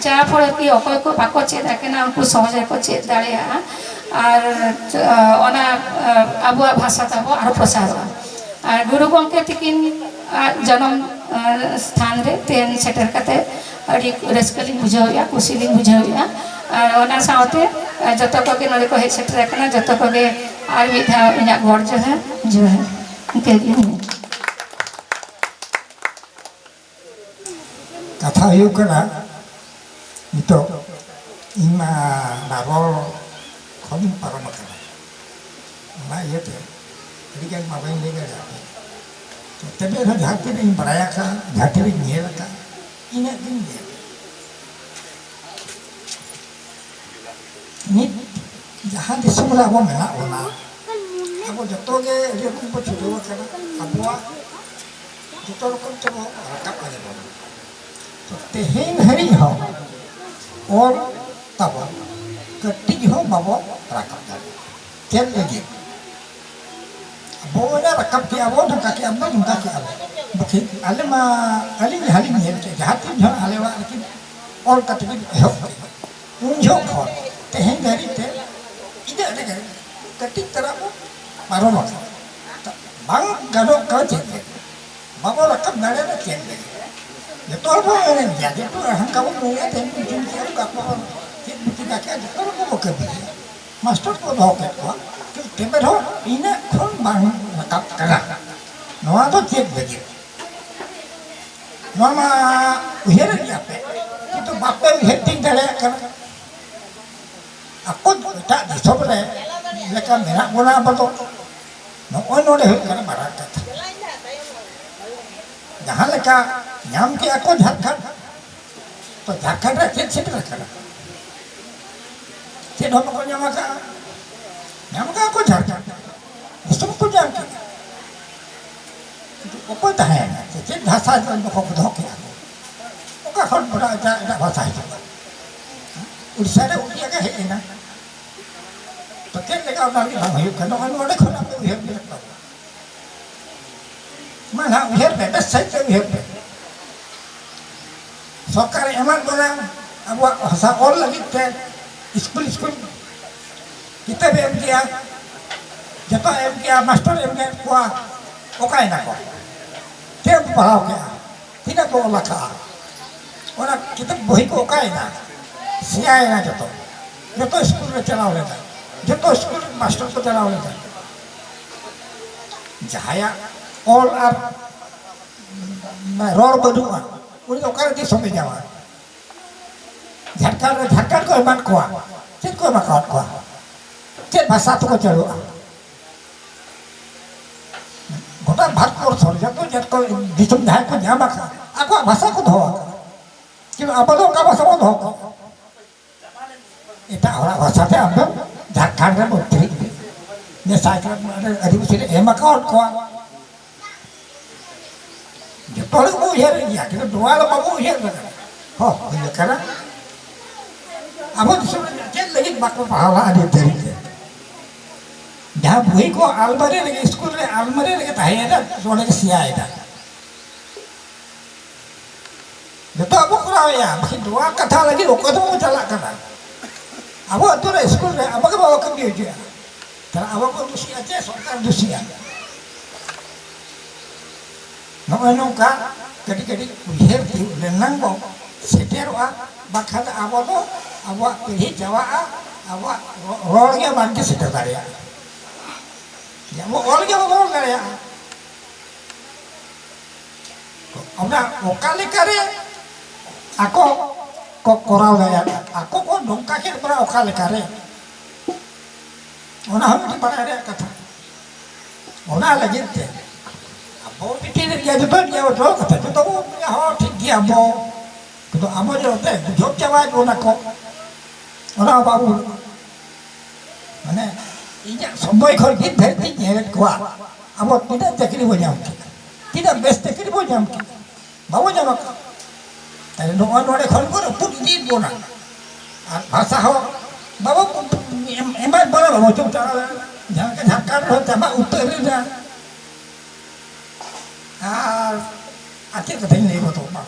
ᱡᱟ ᱯᱷᱚᱞᱮ ᱠᱤ ᱚᱠᱚᱭ ᱠᱚ ᱵᱟᱠᱚ ᱪᱮᱫ ᱟᱠᱟᱱᱟ, ᱩᱱᱠᱩ ᱥᱚᱦᱚᱡ ᱨᱮᱠᱚ ᱪᱮᱫ ᱫᱟᱲᱮᱭᱟᱜᱼᱟ᱾ ᱟᱨ, ᱟ, ᱚᱱᱟ, ᱟ, ᱟᱵᱚᱣᱟᱜ ᱵᱷᱟᱥᱟ ᱛᱟᱵᱚ ᱟᱨᱚ ᱯᱨᱚᱪᱟᱨᱚᱜᱼᱟ᱾ ᱟᱨ ᱜᱩᱨᱩ ᱜᱚᱢᱠᱮ ᱛᱤᱠᱤᱱ ᱟᱜ ᱡᱟᱱᱟᱢ, ᱟ, ᱥᱛᱷᱟᱱ ᱨᱮ ᱛᱮᱦᱮᱧ ᱥᱮᱴᱮᱨ ᱠᱟᱛᱮ ᱟᱹᱰᱤ ᱨᱟᱹᱥᱠᱟᱹ ᱞᱤᱧ ᱵᱩᱡᱷᱟᱹᱣᱮᱫᱼᱟ, ᱠᱩᱥᱤ ᱞᱤᱧ ᱵᱩᱡᱷᱟᱹᱣᱮᱫᱼᱟ᱾ ᱟᱨ ᱚᱱᱟ ᱥᱟᱶᱛᱮ, ᱟ, ᱡᱚᱛᱚ ᱠᱚᱜᱮ ᱱᱚᱰᱮ ᱠᱚ ᱦᱮᱡ ᱥᱮᱴᱮᱨ ᱟᱠᱟᱱᱟ, ᱡᱚᱛᱚ ᱠᱚᱜᱮ ᱟᱨ ᱢᱤᱫ ᱫᱷᱟᱣ ᱤᱧᱟᱹᱜ ᱜᱚᱰ ᱡᱚᱦᱟᱨ, ᱡᱚᱦᱟᱨ᱾ ᱤᱱᱠᱟᱹ ᱜᱮ᱾ ᱠᱟᱛᱷᱟ ᱦᱩᱭᱩᱜ ᱠᱟᱱᱟ, ᱱᱤᱛᱚᱜ ᱤᱧ ᱢᱟ ᱚᱱᱟ ᱨᱚᱲ ᱠᱷᱚᱱᱤᱧ ᱯᱟᱨᱚᱢ ᱟᱠᱟᱱᱟ, ᱚᱱᱟ ᱤᱭᱟᱹᱛᱮ ᱟᱹᱰᱤᱜᱟᱱ ᱢᱟ ᱵᱟᱹᱧ ᱞᱟᱹᱭ ᱫᱟᱲᱮᱭᱟᱜ ᱠᱟᱱᱟ᱾ ᱛᱚ ᱛᱚᱵᱮ ᱨᱮᱦᱚᱸ ᱡᱟᱦᱟᱸ ᱛᱤᱱᱟᱹᱜ ᱤᱧ ᱵᱟᱲᱟᱭ ᱟᱠᱟᱫᱼᱟ, ᱡᱟᱦᱟᱸ ᱛᱤᱱᱟᱹᱜ ᱤᱧ ᱧᱮᱞ ᱟᱠᱟᱫᱼᱟ, ᱤᱱᱟᱹᱜ ᱜᱤᱧ ᱞᱟᱹᱭᱟ᱾ ᱱᱤᱛ ᱡᱟᱦᱟᱸ ᱫᱤᱥᱚᱢ ᱨᱮ ᱟᱵᱚ ᱢᱮᱱᱟᱜ ᱵᱚᱱᱟ, ᱟᱵᱚ ᱡᱚᱛᱚ ᱜᱮ ᱟᱹᱰᱤ ᱨᱚᱠᱚᱢ ᱵᱚ ᱪᱷᱩᱴᱟᱹᱣ ᱟᱠᱟᱱᱟ᱾ ᱟᱵᱚᱣᱟᱜ ᱡᱚᱛᱚ ᱨᱚᱠᱚᱢ ᱛᱮᱵᱚ ᱨᱟᱠᱟᱵ ᱟᱞᱮ ᱵᱚᱱ᱾ ᱛᱚ ᱛᱮᱦᱮᱧ ᱫᱷᱟᱹᱨᱤᱡ ᱦᱚᱸ ᱚᱞ ᱛᱟᱵᱚ ᱠᱟᱹᱴᱤᱡ ᱦᱚᱸ ᱵᱟᱵᱚ ᱨᱟᱠᱟᱵ ᱫᱟᱲᱮᱭᱟᱜᱼᱟ᱾ ᱪᱮᱫ ᱞᱟᱹᱜᱤᱫ? ᱟᱵᱚ ᱚᱱᱟ ᱨᱟᱠᱟᱵ ᱠᱮᱜᱼᱟ ᱵᱚ, ᱱᱚᱝᱠᱟ ᱠᱮᱜᱼᱟ ᱵᱚ, ᱱᱚᱝᱠᱟ ᱠᱮᱜᱼᱟ ᱵᱚ᱾ ᱵᱟᱠᱷᱟᱡ ᱟᱞᱮ ᱢᱟ, ᱟᱹᱞᱤᱧ ᱡᱟᱦᱟᱸ ᱞᱤᱧ ᱧᱮᱞ ᱠᱮᱜᱼᱟ, ᱡᱟᱦᱟᱸ ᱛᱤᱱ ᱡᱚᱦᱚᱜ ᱟᱞᱮ ᱚᱲᱟᱜ ᱨᱮᱠᱤᱱ ᱚᱞ ᱠᱟᱛᱮ ᱠᱤᱱ ᱮᱦᱚᱵ ᱠᱮᱜᱼᱟ, ᱩᱱ ᱡᱚᱦᱚᱜ ᱠᱷᱚᱱ ᱛᱮᱦᱮᱧ ᱫᱷᱟᱹᱨᱤᱡ ᱛᱮ ᱤᱱᱟᱹᱜ ᱨᱮᱜᱮ ᱠᱟᱹᱴᱤᱡ ᱛᱟᱨᱟ ᱵᱚ ᱯᱟᱨᱚᱢ ᱟᱠᱟᱱᱟ᱾ ᱵᱟᱝ ᱜᱟᱱᱚᱜ ᱠᱟᱱᱟ ᱪᱮᱫ ᱞᱟᱹᱜᱤᱫ? ᱵᱟᱵᱚ ᱨᱟᱠᱟᱵ ᱫᱟᱲᱮᱭᱟᱫᱟ ᱪᱮᱫ ᱞᱟᱹᱜᱤᱫ? ᱡᱚᱛᱚ ᱦᱚᱲ ᱵᱚᱱ ᱮᱱᱮᱡ ᱜᱮᱭᱟ, ᱡᱚᱛᱚ ᱦᱟᱱᱠᱟ ᱵᱚᱱ ᱞᱟᱹᱭᱟ, ᱛᱮᱦᱮᱧ ᱵᱚᱱ ᱪᱮᱫ ᱠᱮᱜᱼᱟ, ᱜᱟᱯᱟ ᱵᱚᱱ ᱪᱮᱫ ᱵᱚᱱ ᱪᱮᱠᱟ ᱠᱮᱜᱼᱟ, ᱡᱚᱛᱚ ᱨᱚᱠᱚᱢ ᱵᱚ ᱠᱟᱹᱢᱤ ᱜᱮᱭᱟ᱾ ᱢᱟᱥᱴᱟᱨ ᱠᱚ ᱫᱚᱦᱚ ᱠᱮᱫ ᱠᱚᱣᱟ, ᱛᱚᱵᱮ ᱨᱮᱦᱚᱸ ᱤᱱᱟᱹᱜ ᱠᱷᱚᱱ ᱵᱟᱝ ᱨᱟᱠᱟᱵ ᱠᱟᱱᱟ᱾ ᱱᱚᱣᱟ ᱫᱚ ᱪᱮᱫ ᱞᱟᱹᱜᱤᱫ? ᱱᱚᱣᱟ ᱢᱟ ᱩᱭᱦᱟᱹᱨᱮᱫ ᱜᱮᱭᱟ ᱯᱮ, ᱠᱤᱱᱛᱩ ᱵᱟᱯᱮ ᱩᱭᱦᱟᱹᱨ ᱴᱷᱤᱠ ᱫᱟᱲᱮᱭᱟᱜ ᱠᱟᱱᱟ᱾ ᱟᱠᱚ ᱮᱴᱟᱜ ᱫᱤᱥᱚᱢ ᱨᱮ ᱞᱮᱠᱟ ᱢᱮᱱᱟᱜ ᱵᱚᱱᱟ ᱟᱵᱚ ᱫᱚ᱾ ᱱᱚᱜᱼᱚᱭ ᱱᱚᱰᱮ ᱦᱩᱭᱩᱜ ᱠᱟᱱᱟ ᱢᱟᱨᱟᱝ ᱠᱟᱛᱷᱟ᱾ ᱡᱟᱦᱟᱸ ᱞᱮᱠᱟ ᱧᱟᱢ ᱠᱮᱜᱼᱟ ᱠᱚ ᱡᱷᱟᱲᱠᱷᱚᱸᱰ, ᱛᱚ ᱡᱷᱟᱲᱠᱷᱚᱸᱰ ᱨᱮ ᱪᱮᱫ ᱥᱮᱴᱮᱨ ᱟᱠᱟᱱᱟ? ᱪᱮᱫ ᱦᱚᱸ ᱵᱟᱠᱚ ᱧᱟᱢ ᱟᱠᱟᱫᱼᱟ᱾ ᱧᱟᱢ ᱟᱠᱟᱫᱼᱟ ᱠᱚ ᱡᱷᱟᱲᱠᱷᱚᱸᱰ, ᱫᱤᱥᱚᱢ ᱠᱚ ᱧᱟᱢ ᱠᱮᱫᱟ᱾ ᱠᱤᱱᱛᱩ ᱚᱠᱚᱭ ᱛᱟᱦᱮᱸᱭᱮᱱᱟ? ᱪᱮᱫ ᱵᱷᱟᱥᱟ ᱫᱚᱠᱚ ᱫᱚᱦᱚ ᱠᱮᱫᱟ ᱠᱚ? ᱚᱠᱟ ᱠᱷᱚᱱ ᱵᱚᱱᱟ ᱮᱴᱟᱜ ᱮᱴᱟᱜ ᱵᱷᱟᱥᱟ ᱦᱤᱡᱩᱜᱼᱟ? ᱩᱲᱤᱥᱥᱟ ᱨᱮ ᱩᱰᱤᱭᱟ ᱜᱮ ᱦᱮᱡ ᱮᱱᱟ᱾ ᱛᱚ ᱪᱮᱫ ᱞᱮᱠᱟ ᱚᱱᱟ ᱜᱮ ᱵᱟᱝ ᱦᱩᱭᱩᱜ ᱠᱟᱱᱟ? ᱱᱚᱜᱼᱚᱭ ᱱᱚᱰᱮ ᱠᱷᱚᱱ ᱟᱯᱮ ᱩᱭᱦᱟᱹᱨ ᱵᱮᱨᱮᱫ ᱛᱟᱵᱚᱱᱟ᱾ ᱢᱟ ᱱᱟᱦᱟᱜ ᱩᱭᱦᱟᱹᱨ ᱯᱮ, ᱵᱮᱥ ᱥᱟᱹᱦᱤᱡ ᱛᱮ ᱩᱭᱦᱟᱹᱨ ᱯᱮ᱾ ᱥᱚᱨᱠᱟᱨᱮ ᱮᱢᱟᱫ ᱵᱚᱱᱟ ᱟᱵᱚᱣᱟᱜ ᱵᱷᱟᱥᱟ ᱚᱞ ᱞᱟᱹᱜᱤᱫ ᱛᱮ, ᱥᱠᱩᱞ ᱥᱠᱩᱞ ᱠᱤᱛᱟᱹᱵ ᱮ ᱮᱢ ᱠᱮᱜᱼᱟ, ᱡᱚᱛᱚ ᱮᱢ ᱠᱮᱜᱼᱟ, ᱢᱟᱥᱴᱚᱨ ᱮᱢ ᱠᱮᱫ ᱠᱚᱣᱟ, ᱚᱠᱟᱭᱮᱱᱟ ᱠᱚ? ᱪᱮᱫ ᱮᱢ ᱯᱟᱲᱦᱟᱣ ᱠᱮᱜᱼᱟ? ᱛᱤᱱᱟᱹᱜ ᱵᱚ ᱚᱞ ᱟᱠᱟᱜᱼᱟ? ᱚᱱᱟ ᱠᱤᱛᱟᱹᱵ ᱵᱚᱦᱤ ᱠᱚ ᱚᱠᱟᱭᱮᱱᱟ? ᱥᱮᱭᱟᱭᱮᱱᱟ ᱡᱚᱛᱚ᱾ ᱡᱚᱛᱚ ᱥᱠᱩᱞ ᱨᱮ ᱪᱟᱞᱟᱣ ᱞᱮᱱᱟ, ᱡᱚᱛᱚ ᱥᱠᱩᱞ ᱨᱮ ᱢᱟᱥᱴᱚᱨ ᱠᱚ ᱪᱟᱞᱟᱣ ᱞᱮᱱᱟ᱾ ᱡᱟᱦᱟᱸᱭᱟᱜ ᱚᱞ ᱟᱨ ᱨᱚᱲ ᱵᱟᱹᱱᱩᱜᱼᱟ, ᱩᱱᱤ ᱫᱚ ᱚᱠᱟᱨᱮ ᱫᱤᱥᱚᱢᱮ ᱧᱟᱢᱟ? ᱡᱷᱟᱲᱠᱷᱚᱸᱰ ᱨᱮ ᱡᱷᱟᱲᱠᱷᱚᱸᱰ ᱠᱚ ᱮᱢᱟᱱ ᱠᱚᱣᱟ, ᱪᱮᱫ ᱠᱚ ᱮᱢᱟ ᱠᱟᱣᱟᱫ ᱠᱚᱣᱟ? ᱪᱮᱫ ᱵᱷᱟᱥᱟ ᱛᱮᱠᱚ ᱪᱟᱹᱞᱩᱜᱼᱟ? ᱜᱚᱴᱟ ᱵᱷᱟᱨᱚᱛ ᱵᱚᱨᱥᱚ ᱨᱮ ᱡᱚᱛᱚ ᱡᱟᱹᱛ ᱠᱚ, ᱫᱤᱥᱚᱢ ᱡᱟᱦᱟᱸᱭ ᱠᱚ ᱧᱟᱢ ᱟᱠᱟᱫ, ᱟᱠᱚᱣᱟᱜ ᱵᱷᱟᱥᱟ ᱠᱚ ᱫᱚᱦᱚ ᱟᱠᱟᱫᱟ᱾ ᱠᱤᱱᱛᱩ ᱟᱵᱚ ᱫᱚ ᱚᱠᱟ ᱵᱷᱟᱥᱟ ᱵᱚᱱ ᱫᱚᱦᱚ ᱠᱟᱜᱼᱟ? ᱮᱴᱟᱜ ᱦᱚᱲᱟᱜ ᱵᱷᱟᱥᱟ ᱛᱮ ᱟᱢ ᱫᱚ ᱡᱷᱟᱲᱠᱷᱚᱸᱰ ᱨᱮ ᱢᱚᱱᱛᱨᱤ ᱢᱮᱥᱟᱭ ᱠᱟᱱᱟ, ᱟᱹᱫᱤᱵᱟᱹᱥᱤ ᱨᱮ ᱮᱢ ᱟᱠᱟᱣᱟᱫ ᱠᱚᱣᱟ᱾ ᱡᱚᱛᱚ ᱦᱚᱲ ᱜᱮᱵᱚ ᱩᱭᱦᱟᱹᱨᱮᱫ ᱜᱮᱭᱟ, ᱠᱤᱱᱛᱩ ᱱᱚᱣᱟ ᱫᱚ ᱵᱟᱵᱚ ᱩᱭᱦᱟᱹᱨ ᱠᱟᱫᱟ᱾ ᱦᱚᱸ, ᱦᱩᱭ ᱟᱠᱟᱱᱟ᱾ ᱟᱵᱚ ᱫᱤᱥᱚᱢ ᱨᱮ ᱪᱮᱫ ᱞᱟᱹᱜᱤᱫ ᱵᱟᱠᱚ ᱯᱟᱲᱦᱟᱣ ᱞᱟᱜᱼᱟ ᱱᱤᱛ ᱫᱷᱟᱹᱵᱤᱡ ᱛᱮ? ᱡᱟᱦᱟᱸ ᱵᱳᱭ ᱠᱚ ᱟᱞᱢᱟᱨᱤ ᱨᱮᱜᱮ, ᱥᱠᱩᱞ ᱨᱮ ᱟᱞᱢᱟᱨᱤ ᱨᱮᱜᱮ ᱛᱟᱦᱮᱸᱭᱮᱱᱟ, ᱱᱚᱰᱮ ᱜᱮ ᱥᱮᱭᱟᱭᱮᱱᱟ᱾ ᱡᱚᱛᱚ ᱟᱵᱚ ᱠᱚᱨᱟᱣᱮᱫᱼᱟ, ᱵᱟᱠᱷᱟᱱ ᱱᱚᱣᱟ ᱠᱟᱛᱷᱟ ᱞᱟᱹᱜᱤᱫ ᱚᱠᱚᱭ ᱫᱚ ᱵᱟᱵᱚ ᱪᱟᱞᱟᱜ ᱠᱟᱱᱟ᱾ ᱟᱵᱚ ᱟᱹᱛᱩ ᱨᱮ ᱥᱠᱩᱞ ᱨᱮ ᱟᱵᱚ ᱜᱮ ᱵᱟᱵᱚ ᱠᱟᱹᱢᱤ ᱦᱚᱪᱚᱭᱟ᱾ ᱛᱟᱦᱞᱮ ᱟᱵᱚ ᱵᱚᱱ ᱫᱩᱥᱤᱜᱼᱟ ᱪᱮ ᱥᱚᱨᱠᱟᱨ ᱫᱩᱥᱤᱜᱼᱟ? ᱱᱚᱜᱼᱚᱭ ᱱᱚᱝᱠᱟ ᱠᱟᱹᱴᱤᱡ ᱠᱟᱹᱴᱤᱡ ᱩᱭᱦᱟᱹᱨ ᱛᱤᱭᱳᱜ ᱞᱮᱱᱟᱝ ᱵᱚ ᱥᱮᱴᱮᱨᱚᱜᱼᱟ, ᱵᱟᱠᱷᱟᱱ ᱟᱵᱚ ᱫᱚ ᱟᱵᱚᱣᱟᱜ ᱯᱤᱲᱦᱤ ᱪᱟᱵᱟᱜᱼᱟ, ᱟᱵᱚᱣᱟᱜ ᱨᱚ-, ᱨᱚᱲ ᱜᱮ ᱵᱟᱝ ᱜᱮ ᱥᱮᱴᱮᱨ ᱫᱟᱲᱮᱭᱟᱜᱼᱟ᱾ ᱟᱵᱚ ᱚᱞ ᱜᱮ ᱵᱟᱵᱚ ᱚᱞ ᱫᱟᱲᱮᱭᱟᱜᱼᱟ᱾ ᱚᱱᱟ ᱚᱠᱟ ᱞᱮᱠᱟᱨᱮ ᱟᱠᱚ ᱠᱚ ᱠᱚᱨᱟᱣ ᱫᱟᱲᱮᱭᱟᱜᱼᱟ, ᱟᱠᱚ ᱠᱚ ᱱᱚᱝᱠᱟ ᱠᱮᱫ ᱵᱚᱱᱟ ᱚᱠᱟ ᱞᱮᱠᱟᱨᱮ, ᱚᱱᱟ ᱦᱚᱸ ᱢᱤᱫᱴᱤᱡ ᱵᱟᱲᱟᱭ ᱨᱮᱭᱟᱜ ᱠᱟᱛᱷᱟ᱾ ᱚᱱᱟ ᱞᱟᱹᱜᱤᱫ ᱛᱮ ᱟᱵᱚ ᱢᱤᱫᱴᱤᱡ ᱨᱮᱱ ᱜᱮ ᱡᱚᱛᱚ ᱜᱮ ᱚᱰᱚᱠ ᱠᱟᱛᱮ ᱡᱚᱛᱚ ᱵᱚᱱ ᱞᱟᱹᱭᱟ, "ᱦᱚᱸ, ᱴᱷᱤᱠ ᱜᱮᱭᱟ, ᱟᱵᱚ ᱠᱚᱫᱚ ᱟᱵᱚ ᱡᱚᱛᱚ ᱵᱩᱡᱷᱟᱹᱣ ᱪᱟᱵᱟᱭᱮᱫ ᱵᱚᱱᱟ ᱠᱚ, ᱚᱱᱟ ᱦᱚᱸ ᱵᱟᱵᱚ ᱢᱟᱱᱮ, ᱤᱧᱟᱹᱜ ᱥᱚᱢᱚᱭ ᱠᱷᱚᱱ ᱱᱤᱛ ᱫᱷᱟᱹᱨᱤᱡ ᱛᱤᱧ ᱧᱮᱞᱮᱫ ᱠᱚᱣᱟ, ᱟᱵᱚ ᱛᱤᱱᱟᱹᱜ ᱪᱟᱹᱠᱨᱤ ᱵᱚ ᱧᱟᱢ ᱠᱮᱫᱟ, ᱛᱤᱱᱟᱹᱜ ᱵᱮᱥ ᱪᱟᱹᱠᱨᱤ ᱵᱚ ᱧᱟᱢ ᱠᱮᱫᱟ, ᱵᱟᱵᱚ ᱧᱟᱢ ᱟᱠᱟᱫᱟ᱾ ᱛᱟᱦᱞᱮ ᱱᱚᱜᱼᱚᱭ ᱱᱚᱰᱮ ᱠᱷᱚᱱ ᱠᱚ ᱨᱟᱹᱯᱩᱫ ᱤᱫᱤᱭᱮᱫ ᱵᱚᱱᱟ᱾ ᱟᱨ ᱵᱷᱟᱥᱟ ᱦᱚᱸ ᱵᱟᱵᱚ ᱮᱢ-, ᱮᱢᱟᱭ ᱵᱟᱲᱟ ᱵᱟᱵᱚ ᱪᱚ ᱪᱟᱞᱟᱣ ᱞᱮᱱᱟ᱾ ᱡᱟᱦᱟᱸ ᱞᱮᱠᱟ ᱡᱷᱟᱲᱠᱷᱚᱸᱰ ᱨᱮᱦᱚᱸ ᱪᱟᱵᱟ ᱩᱛᱟᱹᱨ ᱮᱱᱟ᱾ ᱟᱨ, ᱟᱨ ᱪᱮᱫ ᱠᱟᱛᱷᱟᱧ ᱞᱟᱹᱭ ᱜᱚᱫᱚᱜ ᱢᱟ?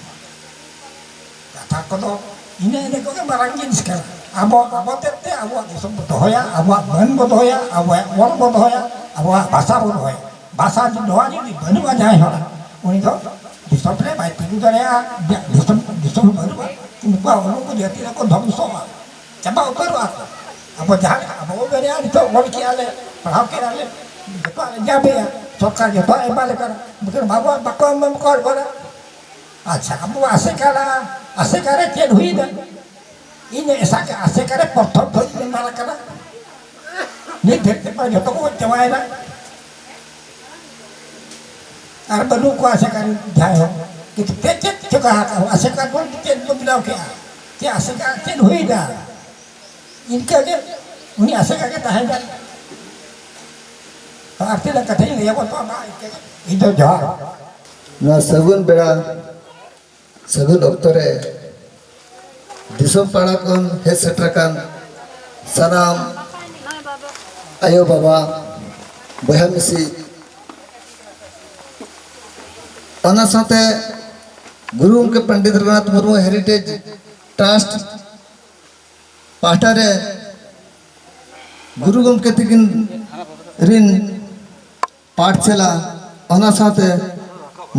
ᱠᱟᱛᱷᱟ ᱠᱚᱫᱚ ᱤᱱᱟᱹ, ᱤᱱᱟᱹ ᱠᱚᱜᱮ ᱢᱟᱨᱟᱝ ᱡᱤᱱᱤᱥ ᱠᱟᱱᱟ᱾ ᱟᱵᱚ, ᱟᱵᱚ ᱛᱮᱫ ᱛᱮ ᱟᱵᱚᱣᱟᱜ ᱫᱤᱥᱚᱢ ᱵᱚ ᱫᱚᱦᱚᱭᱟ, ᱟᱵᱚᱣᱟᱜ ᱢᱟᱹᱱ ᱵᱚ ᱫᱚᱦᱚᱭᱟ, ᱟᱵᱚᱣᱟᱜ ᱚᱞ ᱵᱚ ᱫᱚᱦᱚᱭᱟ, ᱟᱵᱚᱣᱟᱜ ᱵᱷᱟᱥᱟ ᱵᱚ ᱫᱚᱦᱚᱭᱟ᱾ ᱵᱷᱟᱥᱟ ᱡᱩᱫᱤ, ᱱᱚᱣᱟ ᱡᱩᱫᱤ ᱵᱟᱹᱱᱩᱜᱼᱟ ᱡᱟᱦᱟᱸᱭ ᱦᱚᱲᱟᱜ, ᱩᱱᱤ ᱫᱚ ᱫᱤᱥᱚᱢ ᱨᱮ ᱵᱟᱭ ᱛᱤᱸᱜᱩ ᱫᱟᱲᱮᱭᱟᱜᱼᱟ᱾ ᱫᱤᱥᱚᱢ, ᱫᱤᱥᱚᱢ ᱵᱟᱹᱱᱩᱜᱼᱟ, ᱩᱱᱠᱩᱣᱟᱜ ᱦᱚᱲᱢᱚ ᱠᱚ ᱡᱟᱹᱛᱤ ᱨᱮᱠᱚ ᱫᱷᱚᱝᱥᱚᱜᱼᱟ, ᱪᱟᱵᱟ ᱩᱛᱟᱹᱨᱚᱜᱼᱟ ᱠᱚ᱾ ᱟᱵᱚ ᱡᱟᱦᱟᱸ ᱞᱮᱠᱟ ᱟᱵᱚ ᱵᱚ ᱢᱮᱱᱮᱜᱼᱟ, ᱱᱤᱛᱚᱜ ᱚᱞ ᱠᱮᱜᱼᱟ ᱞᱮ, ᱯᱟᱲᱦᱟᱣ ᱠᱮᱜᱼᱟ ᱞᱮ, ᱡᱚᱛᱚᱣᱟᱜ ᱞᱮ ᱧᱟᱢᱮᱜᱼᱟ, ᱥᱚᱨᱠᱟᱨ ᱡᱚᱛᱚᱣᱟᱜ ᱮᱢᱟ ᱞᱮ ᱠᱟᱱᱟ, ᱢᱮᱱᱠᱷᱟᱱ ᱵᱟᱵᱚ, ᱵᱟᱠᱚ ᱮᱢᱟ ᱠᱚ ᱠᱟᱱᱟ᱾ ᱟᱪᱪᱷᱟ, ᱟᱵᱚ ᱟᱥᱮᱠᱟ ᱞᱟᱦᱟ, ᱟᱥᱮᱠᱟ ᱨᱮ ᱪᱮᱫ ᱦᱩᱭᱱᱟ? ᱤᱧ ᱮᱥᱟ-, ᱟᱥᱮᱠᱟ ᱨᱮ ᱯᱨᱚᱛᱷᱚᱢ ᱠᱷᱚᱱ ᱤᱧ ᱢᱮᱢᱵᱟᱨ ᱟᱠᱟᱱᱟ᱾ ᱱᱤᱛ ᱫᱷᱟᱹᱨᱤᱡ ᱛᱮ ᱡᱚᱛᱚ ᱠᱚ ᱜᱚᱡ ᱪᱟᱵᱟᱭᱮᱱᱟ᱾ ᱟᱨ ᱵᱟᱹᱱᱩᱜ ᱠᱚᱣᱟ ᱟᱥᱮᱠᱟ ᱨᱮᱱ ᱡᱟᱦᱟᱸᱭ ᱦᱚᱸ᱾ ᱠᱤᱱᱛᱩ ᱪᱮᱫ, ᱪᱮᱫ ᱪᱚ ᱠᱟ-, ᱟᱥᱮᱠᱟ ᱵᱚᱞᱛᱮ ᱪᱮᱫ ᱵᱚ ᱵᱮᱱᱟᱣ ᱠᱮᱜᱼᱟ? ᱪᱮᱫ ᱟᱥᱮᱠᱟ, ᱪᱮᱫ ᱦᱩᱭᱱᱟ? ᱤᱱᱠᱟᱹ ᱜᱮ ᱩᱱᱤ ᱟᱥᱮᱠᱟ ᱜᱮ ᱛᱟᱦᱮᱸ ᱠᱟᱱᱟ᱾ ᱟᱨ ᱛᱤᱱᱟᱹᱜ ᱠᱟᱛᱷᱟᱧ ᱞᱟᱹᱭᱟ ᱵᱚᱱ ᱛᱚ, ᱚᱱᱟ ᱤᱱᱠᱟᱹ ᱜᱮ᱾ ᱤᱧ ᱫᱚ ᱡᱚᱦᱟᱨ᱾ ᱱᱚᱣᱟ ᱥᱟᱹᱜᱩᱱ ᱵᱮᱲᱟ, ᱥᱟᱹᱜᱩᱱ ᱚᱠᱛᱚ ᱨᱮ ᱫᱤᱥᱚᱢ ᱯᱟᱲᱟ ᱠᱷᱚᱱ ᱦᱮᱡ ᱥᱮᱴᱮᱨ ᱟᱠᱟᱱ ᱥᱟᱱᱟᱢ ᱟᱭᱳ ᱵᱟᱵᱟ, ᱵᱚᱭᱦᱟ ᱢᱤᱥᱤ, ᱚᱱᱟ ᱥᱟᱶᱛᱮ ᱜᱩᱨᱩ ᱜᱚᱢᱠᱮ ᱯᱚᱱᱰᱤᱛ ᱨᱚᱜᱷᱩᱱᱟᱛᱷ ᱢᱩᱨᱢᱩ ᱦᱮᱨᱤᱴᱮᱡᱽ ᱴᱨᱟᱥᱴ ᱯᱟᱦᱴᱟ ᱨᱮ ᱜᱩᱨᱩ ᱜᱚᱢᱠᱮ ᱛᱤᱠᱤᱱ ᱨᱤᱱ ᱯᱟᱴᱷᱥᱟᱞᱟ, ᱚᱱᱟ ᱥᱟᱶᱛᱮ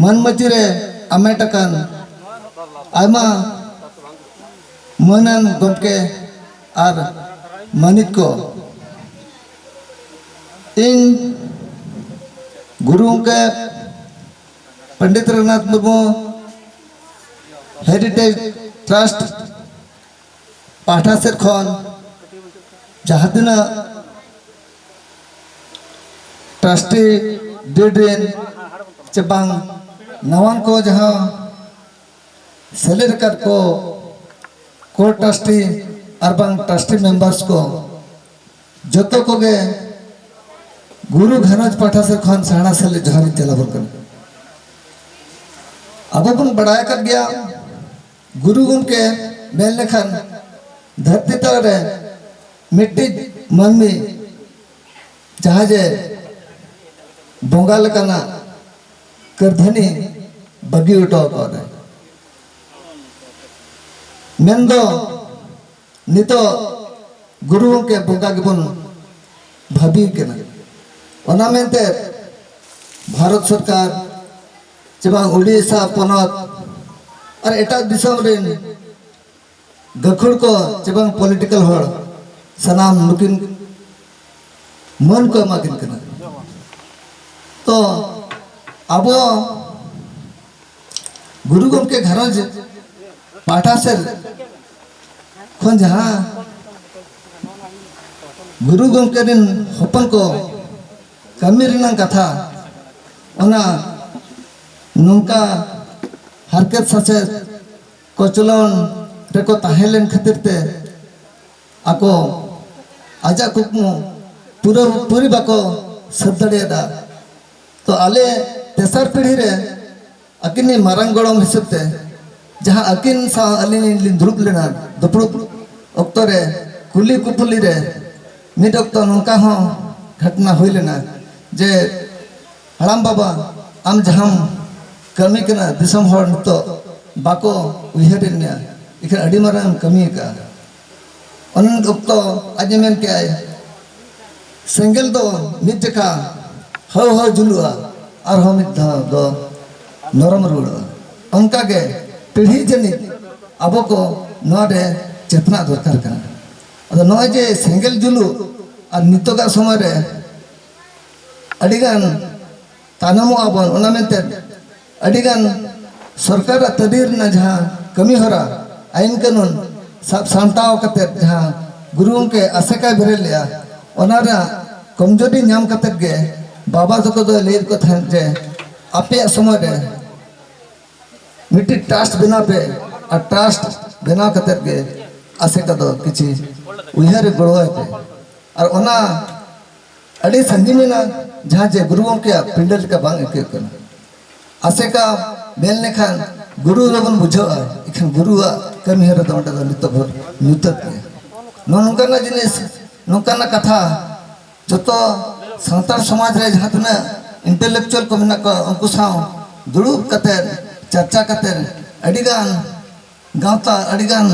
ᱢᱟᱹᱱ ᱢᱟᱹᱪᱤ ᱨᱮ ᱟᱢᱮᱴ ᱟᱠᱟᱱ ᱟᱭᱢᱟ ᱢᱟᱹᱱᱟᱱ ᱜᱚᱢᱠᱮ ᱟᱨ ᱢᱟᱹᱱᱤᱡ ᱠᱚ, ᱤᱧ ᱜᱩᱨᱩ ᱜᱚᱢᱠᱮ ᱯᱚᱱᱰᱤᱛ ᱨᱚᱜᱷᱩᱱᱟᱛᱷ ᱢᱩᱨᱢᱩ ᱦᱮᱨᱤᱴᱮᱡᱽ ᱴᱨᱟᱥᱴ ᱯᱟᱦᱴᱟ ᱥᱮᱫ ᱠᱷᱚᱱ ᱡᱟᱦᱟᱸ ᱛᱤᱱᱟᱹᱜ ᱴᱨᱟᱥᱴᱤ ᱰᱤᱰ ᱨᱮᱱ ᱪᱮ ᱵᱟᱝ ᱱᱟᱣᱟᱱ ᱠᱚ ᱡᱟᱦᱟᱸ ᱥᱮᱞᱮᱫ ᱟᱠᱟᱫ ᱠᱚ ᱠᱳ ᱴᱨᱟᱥᱴᱤ ᱟᱨ ᱵᱟᱝ ᱴᱨᱟᱥᱴᱤ ᱢᱮᱢᱵᱟᱨᱥ ᱠᱚ ᱡᱚᱛᱚ ᱠᱚᱜᱮ ᱜᱩᱨᱩ ᱜᱷᱟᱨᱚᱸᱡᱽ ᱯᱟᱦᱴᱟ ᱥᱮᱫ ᱠᱷᱚᱱ ᱥᱟᱦᱱᱟ ᱥᱮᱞᱮᱫ ᱡᱚᱦᱟᱨ ᱤᱧ ᱪᱟᱞ ᱟᱵᱚᱱ ᱠᱟᱱᱟ᱾ ᱟᱵᱚ ᱵᱚᱱ ᱵᱟᱲᱟᱭ ᱟᱠᱟᱫ ᱜᱮᱭᱟ, ᱜᱩᱨᱩ ᱜᱚᱢᱠᱮ ᱢᱮᱱ ᱞᱮᱠᱷᱟᱱ ᱫᱷᱟᱹᱨᱛᱤ ᱛᱟᱞᱟ ᱨᱮ ᱢᱤᱫᱴᱤᱡ ᱢᱟᱹᱱᱢᱤ ᱡᱟᱦᱟᱸ ᱡᱮ ᱵᱚᱸᱜᱟ ᱞᱮᱠᱟᱱᱟᱜ ᱠᱟᱹᱨᱫᱷᱟᱹᱱᱤ ᱵᱟᱹᱜᱤ ᱦᱚᱴᱚ ᱟᱠᱟᱫᱟᱭ᱾ ᱢᱮᱱᱫᱚ ᱱᱤᱛᱚᱜ ᱜᱩᱨᱩ ᱜᱚᱢᱠᱮ ᱵᱚᱸᱜᱟ ᱜᱮᱵᱚᱱ ᱵᱷᱟᱹᱵᱤ ᱠᱟᱱᱟ᱾ ᱚᱱᱟ ᱢᱮᱱᱛᱮ ᱵᱷᱟᱨᱚᱛ ᱥᱚᱨᱠᱟᱨ ᱪᱮ ᱵᱟᱝ ᱩᱲᱤᱥᱥᱟ ᱯᱚᱱᱚᱛ ᱟᱨ ᱮᱴᱟᱜ ᱫᱤᱥᱚᱢ ᱨᱮᱱ ᱜᱟᱹᱠᱷᱩᱲ ᱠᱚ ᱪᱮ ᱵᱟᱝ ᱯᱚᱞᱤᱴᱤᱠᱟᱞ ᱦᱚᱲ ᱥᱟᱱᱟᱢ ᱱᱩᱠᱤᱱ ᱢᱟᱹᱱ ᱠᱚ ᱮᱢᱟ ᱠᱤᱱ ᱠᱟᱱᱟ᱾ ᱛᱚ ᱟᱵᱚ ᱜᱩᱨᱩ ᱜᱚᱢᱠᱮ ᱜᱷᱟᱨᱚᱸᱡᱽ ᱯᱟᱦᱴᱟ ᱥᱮᱫ ᱠᱷᱚᱱ ᱡᱟᱦᱟᱸ ᱜᱩᱨᱩ ᱜᱚᱢᱠᱮ ᱨᱮᱱ ᱦᱚᱯᱚᱱ ᱠᱚ ᱠᱟᱹᱢᱤ ᱨᱮᱱᱟᱜ ᱠᱟᱛᱷᱟ, ᱚᱱᱟ ᱱᱚᱝᱠᱟ ᱦᱟᱨᱠᱮᱛ ᱥᱟᱥᱮᱛ ᱠᱚᱪᱞᱚᱱ ᱨᱮᱠᱚ ᱛᱟᱦᱮᱸ ᱞᱮᱱ ᱠᱷᱟᱹᱛᱤᱨ ᱛᱮ ᱟᱠᱚ ᱟᱡᱟᱜ ᱠᱩᱠᱢᱩ ᱯᱩᱨᱟᱹ ᱯᱩᱨᱤ ᱵᱟᱠᱚ ᱥᱟᱹᱛ ᱫᱟᱲᱮᱭᱟᱫᱟ᱾ ᱛᱚ ᱟᱞᱮ ᱛᱮᱥᱟᱨ ᱯᱤᱲᱦᱤ ᱨᱮ ᱟᱹᱠᱤᱱᱤᱡ ᱢᱟᱨᱟᱝ ᱜᱚᱲᱚᱢ ᱦᱤᱥᱟᱹᱵ ᱛᱮ ᱡᱟᱦᱟᱸ ᱟᱹᱠᱤᱱ ᱥᱟᱶ ᱟᱹᱞᱤᱧ ᱞᱤᱧ ᱫᱩᱲᱩᱵ ᱞᱮᱱᱟ ᱫᱩᱯᱲᱩᱵ ᱚᱠᱛᱚ ᱨᱮ ᱠᱩᱞᱤ ᱠᱩᱯᱩᱞᱤ ᱨᱮ ᱢᱤᱫ ᱚᱠᱛᱚ ᱱᱚᱝᱠᱟ ᱦᱚᱸ ᱜᱷᱚᱴᱱᱟ ᱦᱩᱭ ᱞᱮᱱᱟ ᱡᱮ, "ᱦᱟᱲᱟᱢ ᱵᱟᱵᱟ, ᱟᱢ ᱡᱟᱦᱟᱸᱢ ᱠᱟᱹᱢᱤ ᱠᱟᱱᱟ, ᱫᱤᱥᱚᱢ ᱦᱚᱲ ᱱᱤᱛᱚᱜ ᱵᱟᱠᱚ ᱩᱭᱦᱟᱹᱨᱮᱫ ᱢᱮᱭᱟ, ᱤᱠᱷᱟᱹᱱ ᱟᱹᱰᱤ ᱢᱟᱨᱟᱝ ᱮᱢ ᱠᱟᱹᱢᱤ ᱟᱠᱟᱫᱼᱟ᱾" ᱩᱱ ᱚᱠᱛᱚ ᱟᱡ ᱮ ᱢᱮᱱ ᱠᱮᱜᱼᱟᱭ, "ᱥᱮᱸᱜᱮᱞ ᱫᱚ ᱢᱤᱫ ᱡᱚᱠᱷᱟ ᱦᱟᱹᱣ ᱦᱟᱹᱣ ᱡᱩᱞᱩᱜᱼᱟ, ᱟᱨᱦᱚᱸ ᱢᱤᱫ ᱫᱷᱟᱣ ᱫᱚ ᱱᱚᱨᱚᱢ ᱨᱩᱣᱟᱹᱲᱚᱜᱼᱟ᱾" ᱚᱱᱠᱟᱜᱮ ᱯᱤᱲᱦᱤ ᱡᱟᱹᱱᱤᱡ ᱟᱵᱚ ᱠᱚ ᱱᱚᱣᱟ ᱨᱮ ᱪᱮᱛᱱᱟ ᱫᱚᱨᱠᱟᱨ ᱠᱟᱱᱟ᱾ ᱟᱫᱚ ᱱᱚᱜᱼᱚᱭ ᱡᱮ ᱥᱮᱸᱜᱮᱞ ᱡᱩᱞᱩᱜ ᱟᱨ ᱱᱤᱛᱚᱜᱟᱜ ᱥᱚᱢᱚᱭ ᱨᱮ ᱟᱹᱰᱤᱜᱟᱱ ᱛᱟᱭᱱᱚᱢᱚᱜᱼᱟ ᱵᱚᱱ, ᱚᱱᱟ ᱢᱮᱱᱛᱮ ᱟᱹᱰᱤᱜᱟᱱ ᱥᱚᱨᱠᱟᱨᱟᱜ ᱛᱟᱹᱨᱤ ᱨᱮᱱᱟᱜ ᱡᱟᱦᱟᱸ ᱠᱟᱹᱢᱤ ᱦᱚᱨᱟ, ᱟᱹᱭᱤᱱ ᱠᱟᱹᱱᱩᱱ ᱥᱟᱵ ᱥᱟᱢᱴᱟᱣ ᱠᱟᱛᱮᱫ ᱡᱟᱦᱟᱸ ᱜᱩᱨᱩ ᱜᱚᱢᱠᱮ ᱟᱥᱮᱠᱟᱭ ᱵᱮᱨᱮᱫ ᱞᱮᱫᱼᱟ, ᱚᱱᱟ ᱨᱮᱱᱟᱜ ᱠᱚᱢᱡᱳᱨᱤ ᱧᱟᱢ ᱠᱟᱛᱮᱫ ᱜᱮ ᱵᱟᱵᱟ ᱛᱟᱠᱚ ᱫᱚ ᱞᱟᱹᱭᱮᱫ ᱠᱚ ᱛᱟᱦᱮᱸᱫ ᱡᱮ ᱟᱯᱮᱭᱟᱜ ᱥᱚᱢᱚᱭ ᱨᱮ ᱢᱤᱫᱴᱤᱡ ᱴᱨᱟᱥᱴ ᱵᱮᱱᱟᱣ ᱯᱮ, ᱟᱨ ᱴᱨᱟᱥᱴ ᱵᱮᱱᱟᱣ ᱠᱟᱛᱮᱫ ᱜᱮ ᱟᱥᱮᱠᱟ ᱫᱚ ᱠᱤᱪᱷᱤ ᱩᱭᱦᱟᱹᱨ ᱜᱚᱲᱚᱣᱟᱭ ᱯᱮ᱾ ᱟᱨ ᱚᱱᱟ ᱟᱹᱰᱤ ᱥᱟᱺᱜᱤᱧ ᱮᱱᱟ, ᱡᱟᱦᱟᱸ ᱡᱮ ᱜᱩᱨᱩ ᱜᱚᱢᱠᱮᱭᱟᱜ ᱯᱤᱸᱰᱟᱹ ᱞᱮᱠᱟ ᱵᱟᱝ ᱟᱹᱭᱠᱟᱹᱜ ᱠᱟᱱᱟ᱾ ᱟᱥᱮᱠᱟ ᱢᱮᱱ ᱞᱮᱠᱷᱟᱱ ᱜᱩᱨᱩ ᱫᱚᱵᱚᱱ ᱵᱩᱡᱷᱟᱹᱜᱼᱟ, ᱮᱱᱠᱷᱟᱱ ᱜᱩᱨᱩᱣᱟᱜ ᱠᱟᱹᱢᱤ ᱦᱚᱨᱟ ᱫᱚ ᱚᱸᱰᱮ ᱫᱚ ᱱᱤᱛᱚᱜ ᱵᱷᱳᱨ ᱧᱩᱛᱟᱹᱛ ᱜᱮᱭᱟ᱾ ᱱᱚᱜᱼᱚ ᱱᱚᱝᱠᱟᱱᱟᱜ ᱡᱤᱱᱤᱥ, ᱱᱚᱝᱠᱟᱱᱟᱜ ᱠᱟᱛᱷᱟ ᱡᱚᱛᱚ ᱥᱟᱱᱛᱟᱲ ᱥᱚᱢᱟᱡᱽ ᱨᱮ ᱡᱟᱦᱟᱸ ᱛᱤᱱᱟᱹᱜ ᱤᱱᱴᱮᱞᱮᱠᱪᱩᱣᱟᱞ ᱠᱚ ᱢᱮᱱᱟᱜ ᱠᱚᱣᱟ, ᱩᱱᱠᱩ ᱥᱟᱶ ᱫᱩᱲᱩᱵ ᱠᱟᱛᱮ, ᱪᱟᱨᱪᱟ ᱠᱟᱛᱮ, ᱟᱹᱰᱤᱜᱟᱱ ᱜᱟᱶᱛᱟ, ᱟᱹᱰᱤᱜᱟᱱ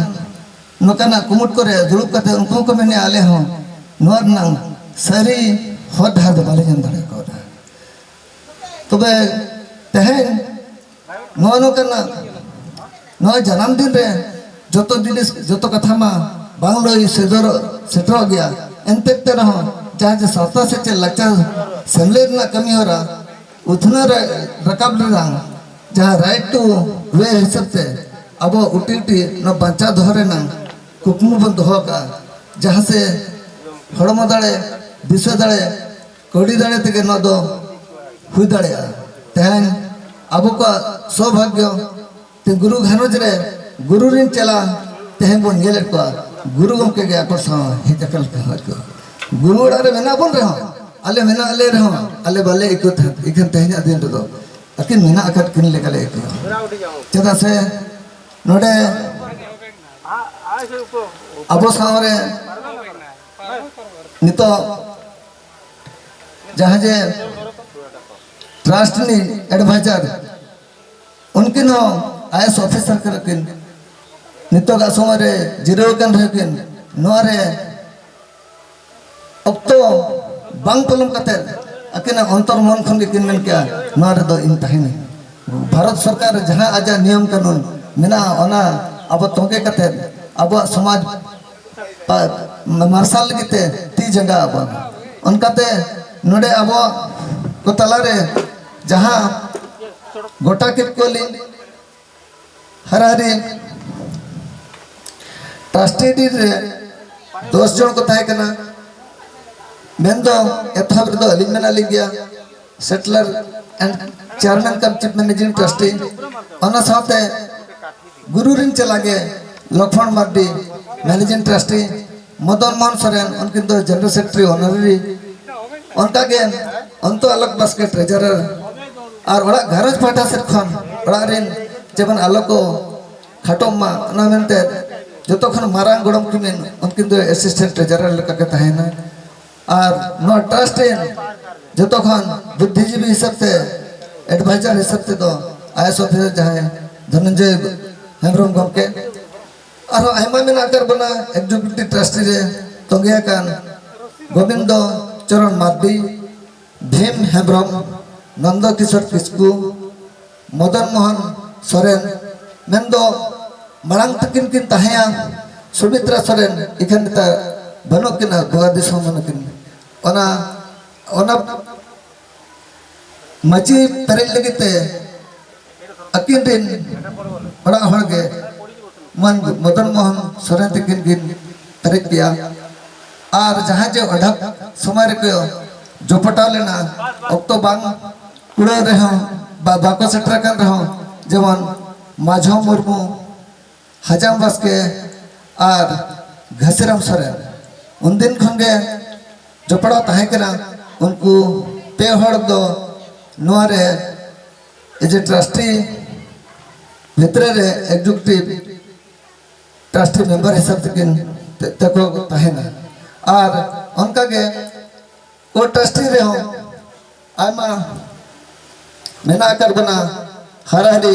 ᱱᱚᱝᱠᱟᱱᱟᱜ ᱠᱩᱢᱩᱴ ᱠᱚᱨᱮ ᱫᱩᱲᱩᱵ ᱠᱟᱛᱮ ᱩᱱᱠᱩ ᱦᱚᱸᱠᱚ ᱢᱮᱱᱮᱫᱼᱟ, ᱟᱞᱮ ᱦᱚᱸ ᱱᱚᱣᱟ ᱨᱮᱱᱟᱜ ᱥᱟᱹᱨᱤ ᱦᱚᱨ ᱰᱟᱦᱟᱨ ᱫᱚ ᱵᱟᱞᱮ ᱧᱟᱢ ᱫᱟᱲᱮ ᱠᱟᱣᱫᱟ᱾ ᱛᱚᱵᱮ ᱛᱮᱦᱮᱧ ᱱᱚᱜᱼᱚ ᱱᱚᱝᱠᱟᱱᱟᱜ ᱱᱚᱣᱟ ᱡᱟᱱᱟᱢ ᱫᱤᱱ ᱨᱮ ᱡᱚᱛᱚ ᱡᱤᱱᱤᱥ, ᱡᱚᱛᱚ ᱠᱟᱛᱷᱟ ᱢᱟ ᱵᱟᱝ ᱞᱟᱹᱭ ᱥᱚᱫᱚᱨ ᱥᱮᱴᱮᱨᱚᱜ ᱜᱮᱭᱟ᱾ ᱮᱱᱛᱮ ᱨᱮᱦᱚᱸ ᱡᱟᱦᱟᱸ ᱡᱮ ᱥᱟᱶᱛᱟ ᱥᱮᱪᱮᱫ ᱞᱟᱠᱪᱟᱨ ᱥᱮᱢᱞᱮᱫ ᱨᱮᱱᱟᱜ ᱠᱟᱹᱢᱤ ᱦᱚᱨᱟ ᱩᱛᱷᱱᱟᱹᱣ ᱨᱮ ᱨᱟᱠᱟᱵ ᱨᱮᱱᱟᱜ ᱡᱟᱦᱟᱸ ᱨᱟᱭᱤᱴ ᱴᱩ ᱣᱮ ᱦᱤᱥᱟᱹᱵ ᱛᱮ ᱟᱵᱚ ᱩᱴᱤ ᱩᱴᱤ ᱱᱚᱣᱟ ᱵᱟᱧᱪᱟᱣ ᱫᱚᱦᱚ ᱨᱮᱱᱟᱜ ᱠᱩᱠᱢᱩ ᱵᱚᱱ ᱫᱚᱦᱚ ᱟᱠᱟᱫᱼᱟ, ᱡᱟᱦᱟᱸ ᱥᱮ ᱦᱚᱲᱢᱚ ᱫᱟᱲᱮ, ᱫᱤᱥᱟᱹ ᱫᱟᱲᱮ, ᱠᱟᱹᱣᱰᱤ ᱫᱟᱲᱮ ᱛᱮᱜᱮ ᱱᱚᱣᱟ ᱫᱚ ᱦᱩᱭ ᱫᱟᱲᱮᱭᱟᱜᱼᱟ᱾ ᱛᱮᱦᱮᱧ ᱟᱵᱚ ᱠᱚᱣᱟᱜ ᱥᱳᱵᱷᱟᱜᱭᱚ ᱛᱮ ᱜᱩᱨᱩ ᱜᱷᱟᱨᱚᱸᱡᱽ ᱨᱮ ᱜᱩᱨᱩ ᱨᱤᱱ ᱪᱮᱞᱟ ᱛᱮᱦᱮᱧ ᱵᱚᱱ ᱧᱮᱞᱮᱫ ᱠᱚᱣᱟ, ᱜᱩᱨᱩ ᱜᱚᱢᱠᱮ ᱜᱮ ᱟᱠᱚ ᱥᱟᱶ ᱦᱮᱡ ᱟᱠᱟᱱ ᱞᱮᱠᱟ ᱦᱚᱸ ᱟᱹᱭᱠᱟᱹᱜᱼᱟ᱾ ᱜᱩᱨᱩ ᱚᱲᱟᱜ ᱨᱮ ᱢᱮᱱᱟᱜ ᱵᱚᱱ ᱨᱮᱦᱚᱸ, ᱟᱞᱮ ᱢᱮᱱᱟᱜ ᱞᱮ ᱨᱮᱦᱚᱸ ᱟᱞᱮ ᱵᱟᱞᱮ ᱟᱹᱭᱠᱟᱹᱣ ᱛᱟᱦᱮᱸᱫ, ᱤᱠᱷᱟᱹᱱ ᱛᱮᱦᱮᱧᱟᱜ ᱫᱤᱱ ᱨᱮᱫᱚ ᱟᱹᱠᱤᱱ ᱢᱮᱱᱟᱜ ᱟᱠᱟᱫ ᱠᱤᱱ ᱞᱮᱠᱟᱞᱮ ᱟᱹᱭᱠᱟᱹᱣᱟ᱾ ᱪᱮᱫᱟᱜ ᱥᱮ ᱱᱚᱰᱮ ᱟᱵᱚ ᱥᱟᱶᱨᱮ ᱱᱤᱛᱚᱜ ᱡᱟᱦᱟᱸ ᱡᱮ ᱴᱨᱟᱥᱴ ᱨᱤᱱᱤᱡ ᱮᱰᱵᱷᱟᱭᱡᱟᱨ, ᱩᱱᱠᱤᱱ ᱦᱚᱸ ᱟᱭ ᱮᱥ ᱚᱯᱷᱤᱥᱟᱨ ᱠᱟᱱᱟ ᱠᱤᱱ, ᱱᱤᱛᱚᱜᱟᱜ ᱥᱚᱢᱚᱭ ᱨᱮ ᱡᱤᱨᱟᱹᱣ ᱟᱠᱟᱱ ᱨᱮᱦᱚᱸ ᱠᱤᱱ ᱱᱚᱣᱟ ᱨᱮ ᱚᱠᱛᱚ ᱵᱟᱝ ᱯᱚᱞᱚᱢ ᱠᱟᱛᱮ ᱟᱹᱠᱤᱱᱟᱜ ᱚᱱᱛᱚᱨ ᱢᱚᱱ ᱠᱷᱚᱱ ᱜᱮᱠᱤᱱ ᱢᱮᱱ ᱠᱮᱜᱼᱟ, ᱱᱚᱣᱟ ᱨᱮᱫᱚ ᱤᱧ ᱛᱟᱦᱮᱱᱟᱹᱧ᱾ ᱵᱷᱟᱨᱚᱛ ᱥᱚᱨᱠᱟᱨ ᱨᱮ ᱡᱟᱦᱟᱸ ᱟᱡᱟᱜ ᱱᱤᱭᱚᱢ ᱠᱟᱹᱱᱩᱱ ᱢᱮᱱᱟᱜᱼᱟ, ᱚᱱᱟ ᱟᱵᱚ ᱛᱚᱸᱜᱮ ᱠᱟᱛᱮ ᱟᱵᱚᱣᱟᱜ ᱥᱚᱢᱟᱡᱽ ᱯᱟ-, ᱢᱟᱨᱥᱟᱞ ᱞᱟᱹᱜᱤᱫ ᱛᱮ ᱛᱤ ᱡᱟᱸᱜᱟ ᱟᱵᱚᱱ᱾ ᱚᱱᱠᱟᱛᱮ ᱱᱚᱰᱮ ᱟᱵᱚ ᱠᱚ ᱛᱟᱞᱟᱨᱮ ᱡᱟᱦᱟᱸ ᱜᱚᱴᱟ ᱠᱮᱫ ᱠᱚᱣᱟᱞᱤᱧ ᱦᱟᱨᱟᱦᱟᱨᱤ ᱴᱨᱟᱥᱴᱤ ᱨᱮ ᱫᱚᱥ ᱡᱚᱱ ᱠᱚ ᱛᱟᱦᱮᱸ ᱠᱟᱱᱟ, ᱢᱮᱱᱫᱚ ᱮᱛᱚᱦᱚᱵ ᱨᱮᱫᱚ ᱟᱹᱞᱤᱧ ᱢᱮᱱᱟᱜ ᱞᱤᱧ ᱜᱮᱭᱟ᱾ Settler and Chairman cum Chief Managing Trustee, ᱚᱱᱟ ᱥᱟᱶᱛᱮ ᱜᱩᱨᱩ ᱨᱤᱱ ᱪᱮᱞᱟ ᱜᱮ ᱞᱚᱠᱷᱢᱚᱬ ᱢᱟᱨᱰᱤ, Managing Trustee, ᱢᱚᱫᱚᱱ ᱢᱳᱦᱚᱱ ᱥᱚᱨᱮᱱ, ᱩᱱᱠᱤᱱ ᱫᱚ General Secretary Honorary, ᱚᱱᱠᱟᱜᱮ ᱚᱱᱛᱚ ᱟᱞᱳᱠ ᱵᱟᱥᱠᱮ Treasurer, ᱟᱨ ᱚᱲᱟᱜ ᱜᱷᱟᱨᱚᱸᱡᱽ ᱯᱟᱦᱴᱟ ᱥᱮᱫ ᱠᱷᱚᱱ ᱚᱲᱟᱜ ᱨᱤᱱ ᱡᱮᱢᱚᱱ ᱟᱞᱚ ᱠᱚ ᱠᱷᱟᱴᱚᱜ ᱢᱟ, ᱚᱱᱟ ᱢᱮᱱᱛᱮ ᱡᱚᱛᱚ ᱠᱷᱚᱱ ᱢᱟᱨᱟᱝ ᱜᱚᱲᱚᱢ ᱠᱤᱱ, ᱩᱱᱠᱤᱱ ᱫᱚ Assistant Treasurer ᱞᱮᱠᱟ ᱠᱤᱱ ᱛᱟᱦᱮᱱᱟ᱾ ᱟᱨ ᱱᱚᱣᱟ trust ᱨᱮᱱ ᱡᱚᱛᱚ ᱠᱷᱚᱱ ᱵᱩᱫᱽᱫᱷᱤᱡᱤᱵᱤ ᱦᱤᱥᱟᱹᱵ ᱛᱮ, advisor ᱦᱤᱥᱟᱹᱵ ᱛᱮᱫᱚ IAS officer ᱡᱟᱦᱟᱸᱭ ᱫᱷᱚᱱᱚᱱᱡᱚᱭ ᱦᱮᱢᱵᱨᱚᱢ ᱜᱚᱢᱠᱮ, ᱟᱨᱦᱚᱸ ᱟᱭᱢᱟ ᱢᱮᱱᱟᱜ ᱟᱠᱟᱫ ᱵᱚᱱᱟ Executive Trustee ᱨᱮ ᱛᱚᱸᱜᱮ ᱟᱠᱟᱱ ᱜᱳᱵᱤᱱᱫᱚ ᱪᱚᱨᱚᱱ ᱢᱟᱨᱰᱤ, ᱵᱷᱤᱢ ᱦᱮᱢᱵᱨᱚᱢ, ᱱᱚᱱᱫᱚ ᱠᱤᱥᱳᱨ ᱠᱤᱥᱠᱩ, ᱢᱚᱫᱚᱱ ᱢᱳᱦᱚᱱ ᱥᱚᱨᱮᱱ, ᱢᱮᱱᱫᱚ ᱢᱟᱲᱟᱝ ᱛᱟᱹᱠᱤᱱ ᱠᱤᱱ ᱛᱟᱦᱮᱸᱭᱟ ᱥᱩᱢᱤᱛᱨᱟ ᱥᱚᱨᱮᱱ, ᱤᱠᱷᱟᱹᱱ ᱱᱮᱛᱟᱨ ᱵᱟᱹᱱᱩᱜ ᱠᱤᱱᱟ, ᱵᱚᱸᱜᱟ ᱫᱤᱥᱚᱢ ᱵᱟᱹᱱᱩᱜ ᱠᱤᱱ᱾ ᱚᱱᱟ, ᱚᱱᱟ ᱢᱟᱹᱪᱤ ᱯᱮᱨᱮᱡ ᱞᱟᱹᱜᱤᱫ ᱛᱮ ᱟᱹᱠᱤᱱ ᱨᱤᱱ ᱚᱲᱟᱜ ᱦᱚᱲ ᱜᱮ ᱢᱟᱱ ᱢᱚᱫᱚᱱ ᱢᱳᱦᱚᱱ ᱥᱚᱨᱮᱱ ᱛᱟᱹᱠᱤᱱ ᱠᱤᱱ ᱯᱮᱨᱮᱡ ᱠᱮᱭᱟ᱾ ᱟᱨ ᱡᱟᱦᱟᱸ ᱡᱮ ᱚᱰᱷᱟᱯ ᱥᱚᱢᱚᱭ ᱨᱮᱠᱚ ᱡᱚᱯᱚᱴᱟᱣ ᱞᱮᱱᱟ, ᱚᱠᱛᱚ ᱵᱟᱝ ᱠᱩᱲᱟᱹᱣ ᱨᱮᱦᱚᱸ, ᱵᱟ-, ᱵᱟᱠᱚ ᱥᱮᱴᱮᱨ ᱟᱠᱟᱱ ᱨᱮᱦᱚᱸ, ᱡᱮᱢᱚᱱ ᱢᱟᱡᱷᱚ ᱢᱩᱨᱢᱩ, ᱦᱟᱡᱟᱢ ᱵᱟᱥᱠᱮ ᱟᱨ ᱜᱷᱟᱥᱤᱨᱟᱢ ᱥᱚᱨᱮᱱ ᱩᱱᱫᱤᱱ ᱠᱷᱚᱱ ᱜᱮ ᱡᱚᱯᱲᱟᱣ ᱛᱟᱦᱮᱸ ᱠᱟᱱᱟ᱾ ᱩᱱᱠᱩ ᱯᱮ ᱦᱚᱲ ᱫᱚ ᱱᱚᱣᱟ ᱨᱮ as a trustee ᱵᱷᱤᱛᱨᱤ ᱨᱮ executive trustee member ᱦᱤᱥᱟᱹᱵ ᱛᱮᱠᱤᱱ ᱛᱮ-, ᱛᱮᱠᱚ ᱛᱟᱦᱮᱱᱟ᱾ ᱟᱨ ᱚᱱᱠᱟᱜᱮ co-trustee ᱨᱮᱦᱚᱸ ᱟᱭᱢᱟ ᱢᱮᱱᱟᱜ ᱟᱠᱟᱫ ᱵᱚᱱᱟ, ᱦᱟᱨᱟᱦᱟᱨᱤ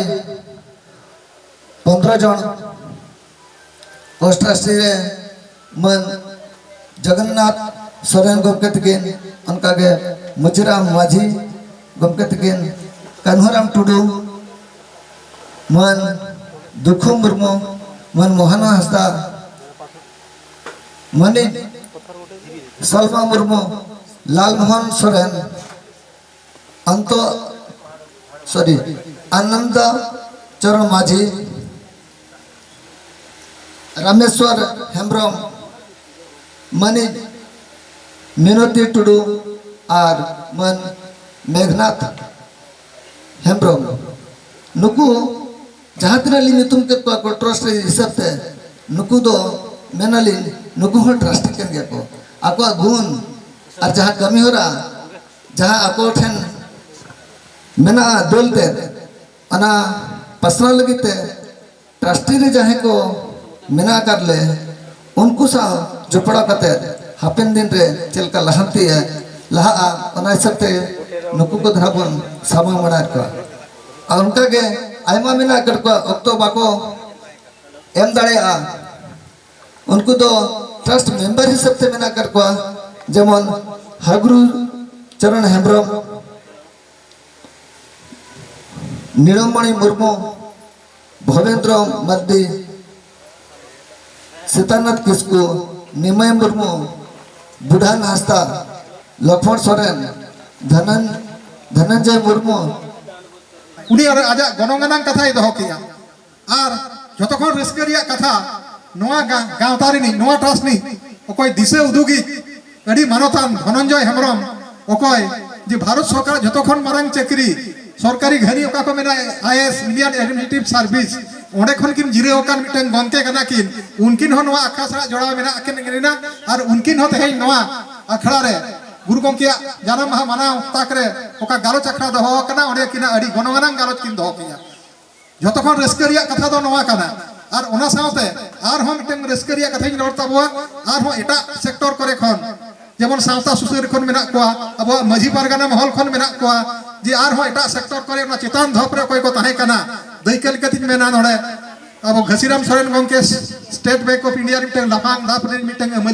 ᱯᱚᱱᱫᱽᱨᱚ ᱡᱚᱱ, co-trustee ᱨᱮ ᱢᱟᱹᱱ ᱡᱚᱜᱚᱱᱱᱟᱛᱷ ᱥᱚᱨᱮᱱ ᱜᱚᱢᱠᱮ ᱛᱟᱹᱠᱤᱱ, ᱚᱱᱠᱟᱜᱮ ᱢᱩᱪᱤᱨᱟᱢ ᱢᱟᱹᱡᱷᱤ ᱜᱚᱢᱠᱮ ᱛᱟᱹᱠᱤᱱ, ᱠᱟᱹᱱᱦᱩᱨᱟᱢ ᱴᱩᱰᱩ, ᱢᱟᱹᱱ ᱫᱩᱠᱷᱩ ᱢᱩᱨᱢᱩ, ᱢᱟᱹᱱ ᱢᱳᱦᱚᱱ ᱦᱟᱸᱥᱫᱟ, ᱢᱟᱹᱱᱤᱡ ᱥᱟᱞᱢᱟ ᱢᱩᱨᱢᱩ, ᱞᱟᱞᱢᱳᱦᱚᱱ ᱥᱚᱨᱮᱱ, ᱟᱱᱛᱚ, sorry, ᱟᱱᱚᱱᱫᱚ ᱪᱚᱨᱚᱱ ᱢᱟᱹᱡᱷᱤ, ᱨᱟᱢᱮᱥᱣᱚᱨ ᱦᱮᱢᱵᱨᱚᱢ, ᱢᱟᱹᱱᱤᱡ ᱢᱤᱱᱚᱛᱤ ᱴᱩᱰᱩ ᱟᱨ ᱢᱟᱹᱱ ᱢᱮᱜᱷᱱᱟᱛᱷ ᱦᱮᱢᱵᱨᱚᱢ, ᱱᱩᱠᱩ ᱡᱟᱦᱟᱸ ᱛᱤᱱᱟᱹᱜ ᱞᱤᱧ ᱧᱩᱛᱩᱢ ᱠᱮᱫ ᱠᱚᱣᱟ ᱠᱚ ᱴᱨᱟᱥᱴ ᱨᱮ ᱦᱤᱥᱟᱹᱵ ᱛᱮ, ᱱᱩᱠᱩ ᱫᱚ ᱢᱮᱱᱟᱞᱤᱧ ᱱᱩᱠᱩ ᱦᱚᱸ ᱴᱨᱟᱥᱴᱤ ᱠᱟᱱ ᱜᱮᱭᱟ ᱠᱚ᱾ ᱟᱠᱚᱣᱟᱜ ᱜᱩᱱ ᱟᱨ ᱡᱟᱦᱟᱸ ᱠᱟᱹᱢᱤ ᱦᱚᱨᱟ ᱡᱟᱦᱟᱸ ᱟᱠᱚ ᱴᱷᱮᱱ ᱢᱮᱱᱟᱜᱼᱟ ᱫᱟᱹᱞ ᱛᱮ, ᱚᱱᱟ ᱯᱟᱥᱱᱟᱣ ᱞᱟᱹᱜᱤᱫ ᱛᱮ ᱴᱨᱟᱥᱴᱤ ᱨᱮ ᱡᱟᱦᱟᱸᱭ ᱠᱚ ᱢᱮᱱᱟᱜ ᱟᱠᱟᱫ ᱞᱮ, ᱩᱱᱠᱩ ᱥᱟᱶ ᱡᱚᱯᱲᱟᱣ ᱠᱟᱛᱮ ᱦᱟᱯᱮᱱ ᱫᱤᱱ ᱨᱮ ᱪᱮᱫ ᱞᱮᱠᱟ ᱞᱟᱦᱟᱱᱛᱤ ᱞᱟᱦᱟᱜᱼᱟ, ᱚᱱᱟ ᱦᱤᱥᱟᱹᱵ ᱛᱮ ᱱᱩᱠᱩ ᱠᱚ ᱫᱷᱟᱨᱟ ᱵᱚᱱ ᱥᱟᱢᱟᱝ ᱵᱟᱲᱟᱭᱮᱫ ᱠᱚᱣᱟ᱾ ᱟᱨ ᱚᱱᱠᱟᱜᱮ ᱟᱭᱢᱟ ᱢᱮᱱᱟᱜ ᱟᱠᱟᱫ ᱠᱚᱣᱟ, ᱚᱠᱛᱚ ᱵᱟᱠᱚ ᱮᱢ ᱫᱟᱲᱮᱭᱟᱜᱼᱟ, ᱩᱱᱠᱩ ᱫᱚ ᱴᱨᱟᱥᱴ ᱢᱮᱢᱵᱟᱨ ᱦᱤᱥᱟᱹᱵ ᱛᱮ ᱢᱮᱱᱟᱜ ᱟᱠᱟᱫ ᱠᱚᱣᱟ, ᱡᱮᱢᱚᱱ ᱦᱟᱜᱽᱨᱩ ᱪᱚᱨᱚᱱ ᱦᱮᱢᱵᱨᱚᱢ, ᱱᱤᱲᱚᱢᱚᱬᱤ ᱢᱩᱨᱢᱩ, ᱵᱷᱚᱵᱮᱱᱫᱨᱚ ᱢᱟᱨᱰᱤ, ᱥᱤᱛᱟᱱᱟᱛᱷ ᱠᱤᱥᱠᱩ, ᱱᱤᱢᱟᱭ ᱢᱩᱨᱢᱩ, ᱵᱩᱰᱷᱟᱱ ᱦᱟᱸᱥᱫᱟ, ᱞᱚᱠᱷᱢᱚᱬ ᱥᱚᱨᱮᱱ, ᱫᱷᱚᱱᱚᱱ- ᱫᱷᱚᱱᱚᱱᱡᱚᱭ ᱢᱩᱨᱢᱩ᱾ ᱩᱱᱤ ᱟᱨ ᱟᱡᱟᱜ ᱜᱚᱱᱚᱝ ᱟᱱᱟᱝ ᱠᱟᱛᱷᱟᱭ ᱫᱚᱦᱚ ᱠᱮᱜᱼᱟ᱾ ᱟᱨ ᱡᱚᱛᱚ ᱠᱷᱚᱱ ᱨᱟᱹᱥᱠᱟᱹ ᱨᱮᱭᱟᱜ ᱠᱟᱛᱷᱟ, ᱱᱚᱣᱟ ᱜᱟ- ᱜᱟᱶᱛᱟ ᱨᱤᱱᱤᱡ, ᱱᱚᱣᱟ ᱴᱨᱟᱥᱴ ᱨᱤᱱᱤᱡ ᱚᱠᱚᱭ ᱫᱤᱥᱟᱹ ᱩᱫᱩᱜᱤᱡ ᱟᱹᱰᱤ ᱢᱟᱱᱚᱛᱟᱱ ᱫᱷᱚᱱᱚᱱᱡᱚᱭ ᱦᱮᱢᱵᱨᱚᱢ, ᱚᱠᱚᱭ ᱡᱮ ᱵᱷᱟᱨᱚᱛ ᱥᱚᱨᱠᱟᱨᱟᱜ ᱡᱚᱛᱚ ᱠᱷᱚᱱ ᱢᱟᱨᱟᱝ ᱪᱟᱹᱠᱨᱤ, ᱥᱚᱨᱠᱟᱨᱤ ᱜᱷᱟᱹᱱᱤ ᱚᱠᱟ ᱠᱚ ᱢᱮᱱᱟ, I A S, Indian Administrative Service, ᱚᱸᱰᱮ ᱠᱷᱚᱱ ᱠᱤᱱ ᱡᱤᱨᱟᱹᱣ ᱟᱠᱟᱱ ᱢᱤᱫᱴᱟᱝ ᱜᱚᱢᱠᱮ ᱠᱟᱱᱟ ᱠᱤᱱ᱾ ᱩᱱᱠᱤᱱ ᱦᱚᱸ ᱱᱚᱣᱟ ᱟᱠᱷᱲᱟ ᱥᱟᱞᱟᱜ ᱡᱚᱲᱟᱣ ᱢᱮᱱᱟᱜ ᱠᱤᱱ ᱨᱮᱱᱟᱜ, ᱟᱨ ᱩᱱᱠᱤᱱ ᱦᱚᱸ ᱛᱮᱦᱮᱧ ᱱᱚᱣᱟ ᱟᱠᱷᱲᱟ ᱨᱮ ᱜᱩᱨᱩ ᱜᱚᱢᱠᱮᱭᱟᱜ ᱡᱟᱱᱟᱢ ᱢᱟᱦᱟ ᱢᱟᱱᱟᱣ ᱛᱟᱠ ᱨᱮ ᱚᱠᱟ ᱜᱟᱞᱚᱪ ᱟᱠᱷᱲᱟ ᱫᱚᱦᱚ ᱟᱠᱟᱱᱟ, ᱚᱸᱰᱮ ᱠᱤᱱ ᱟᱹᱰᱤ ᱜᱚᱱᱚᱝ ᱟᱱᱟᱝ ᱜᱟᱞᱚᱪ ᱠᱤᱱ ᱫᱚᱦᱚ ᱠᱮᱜᱼᱟ᱾ ᱡᱚᱛᱚ ᱠᱷᱚᱱ ᱨᱟᱹᱥᱠᱟᱹ ᱨᱮᱭᱟᱜ ᱠᱟᱛᱷᱟ ᱫᱚ ᱱᱚᱣᱟ ᱠᱟᱱᱟ᱾ ᱟᱨ ᱚᱱᱟ ᱥᱟᱶᱛᱮ ᱟᱨᱦᱚᱸ ᱢᱤᱫᱴᱟᱝ ᱨᱟᱹᱥᱠᱟᱹ ᱨᱮᱭᱟᱜ ᱠᱟᱛᱷᱟᱧ ᱨᱚᱲ ᱛᱟᱵᱚᱣᱟ, ᱟᱨᱦᱚᱸ ᱮᱴᱟᱜ ᱥᱮᱠᱴᱚᱨ ᱠᱚᱨᱮ ᱠᱷᱚᱱ, ᱡᱮᱢᱚᱱ ᱥᱟᱶᱛᱟ ᱥᱩᱥᱟᱹᱨ ᱠᱷᱚᱱ ᱢᱮᱱᱟᱜ ᱠᱚᱣᱟ, ᱟᱵᱚᱣᱟᱜ ᱢᱟᱹᱡᱷᱤ ᱯᱟᱨᱜᱟᱱᱟ ᱢᱚᱦᱚᱞ ᱠᱷᱚᱱ ᱢᱮᱱᱟᱜ ᱠᱚᱣᱟ, ᱡᱮ ᱟᱨᱦᱚᱸ ᱮᱴᱟᱜ ᱥᱮᱠᱴᱚᱨ ᱠᱚᱨᱮ ᱚᱱᱟ ᱪᱮᱛᱟᱱ ᱫᱷᱟᱯ ᱨᱮ ᱚᱠᱚᱭ ᱠᱚ ᱛᱟᱦᱮᱸ ᱠᱟᱱᱟ, ᱫᱟᱹᱭᱠᱟᱹ ᱞᱮᱠᱟᱛᱤᱧ ᱢᱮᱱᱟ ᱱᱚᱰᱮ ᱟᱵᱚ ᱜᱷᱟᱹᱥᱤᱨᱟᱢ ᱥᱚᱨᱮᱱ ᱜᱚᱢᱠᱮ, State Bank of India ᱨᱮ ᱢᱤᱫᱴᱟᱝ ᱞᱟᱯᱷᱟᱝ ᱫᱷᱟᱯ ᱨᱮᱱ ᱢᱤᱫᱴᱟᱝ ᱟᱹᱢᱟᱹᱞᱤ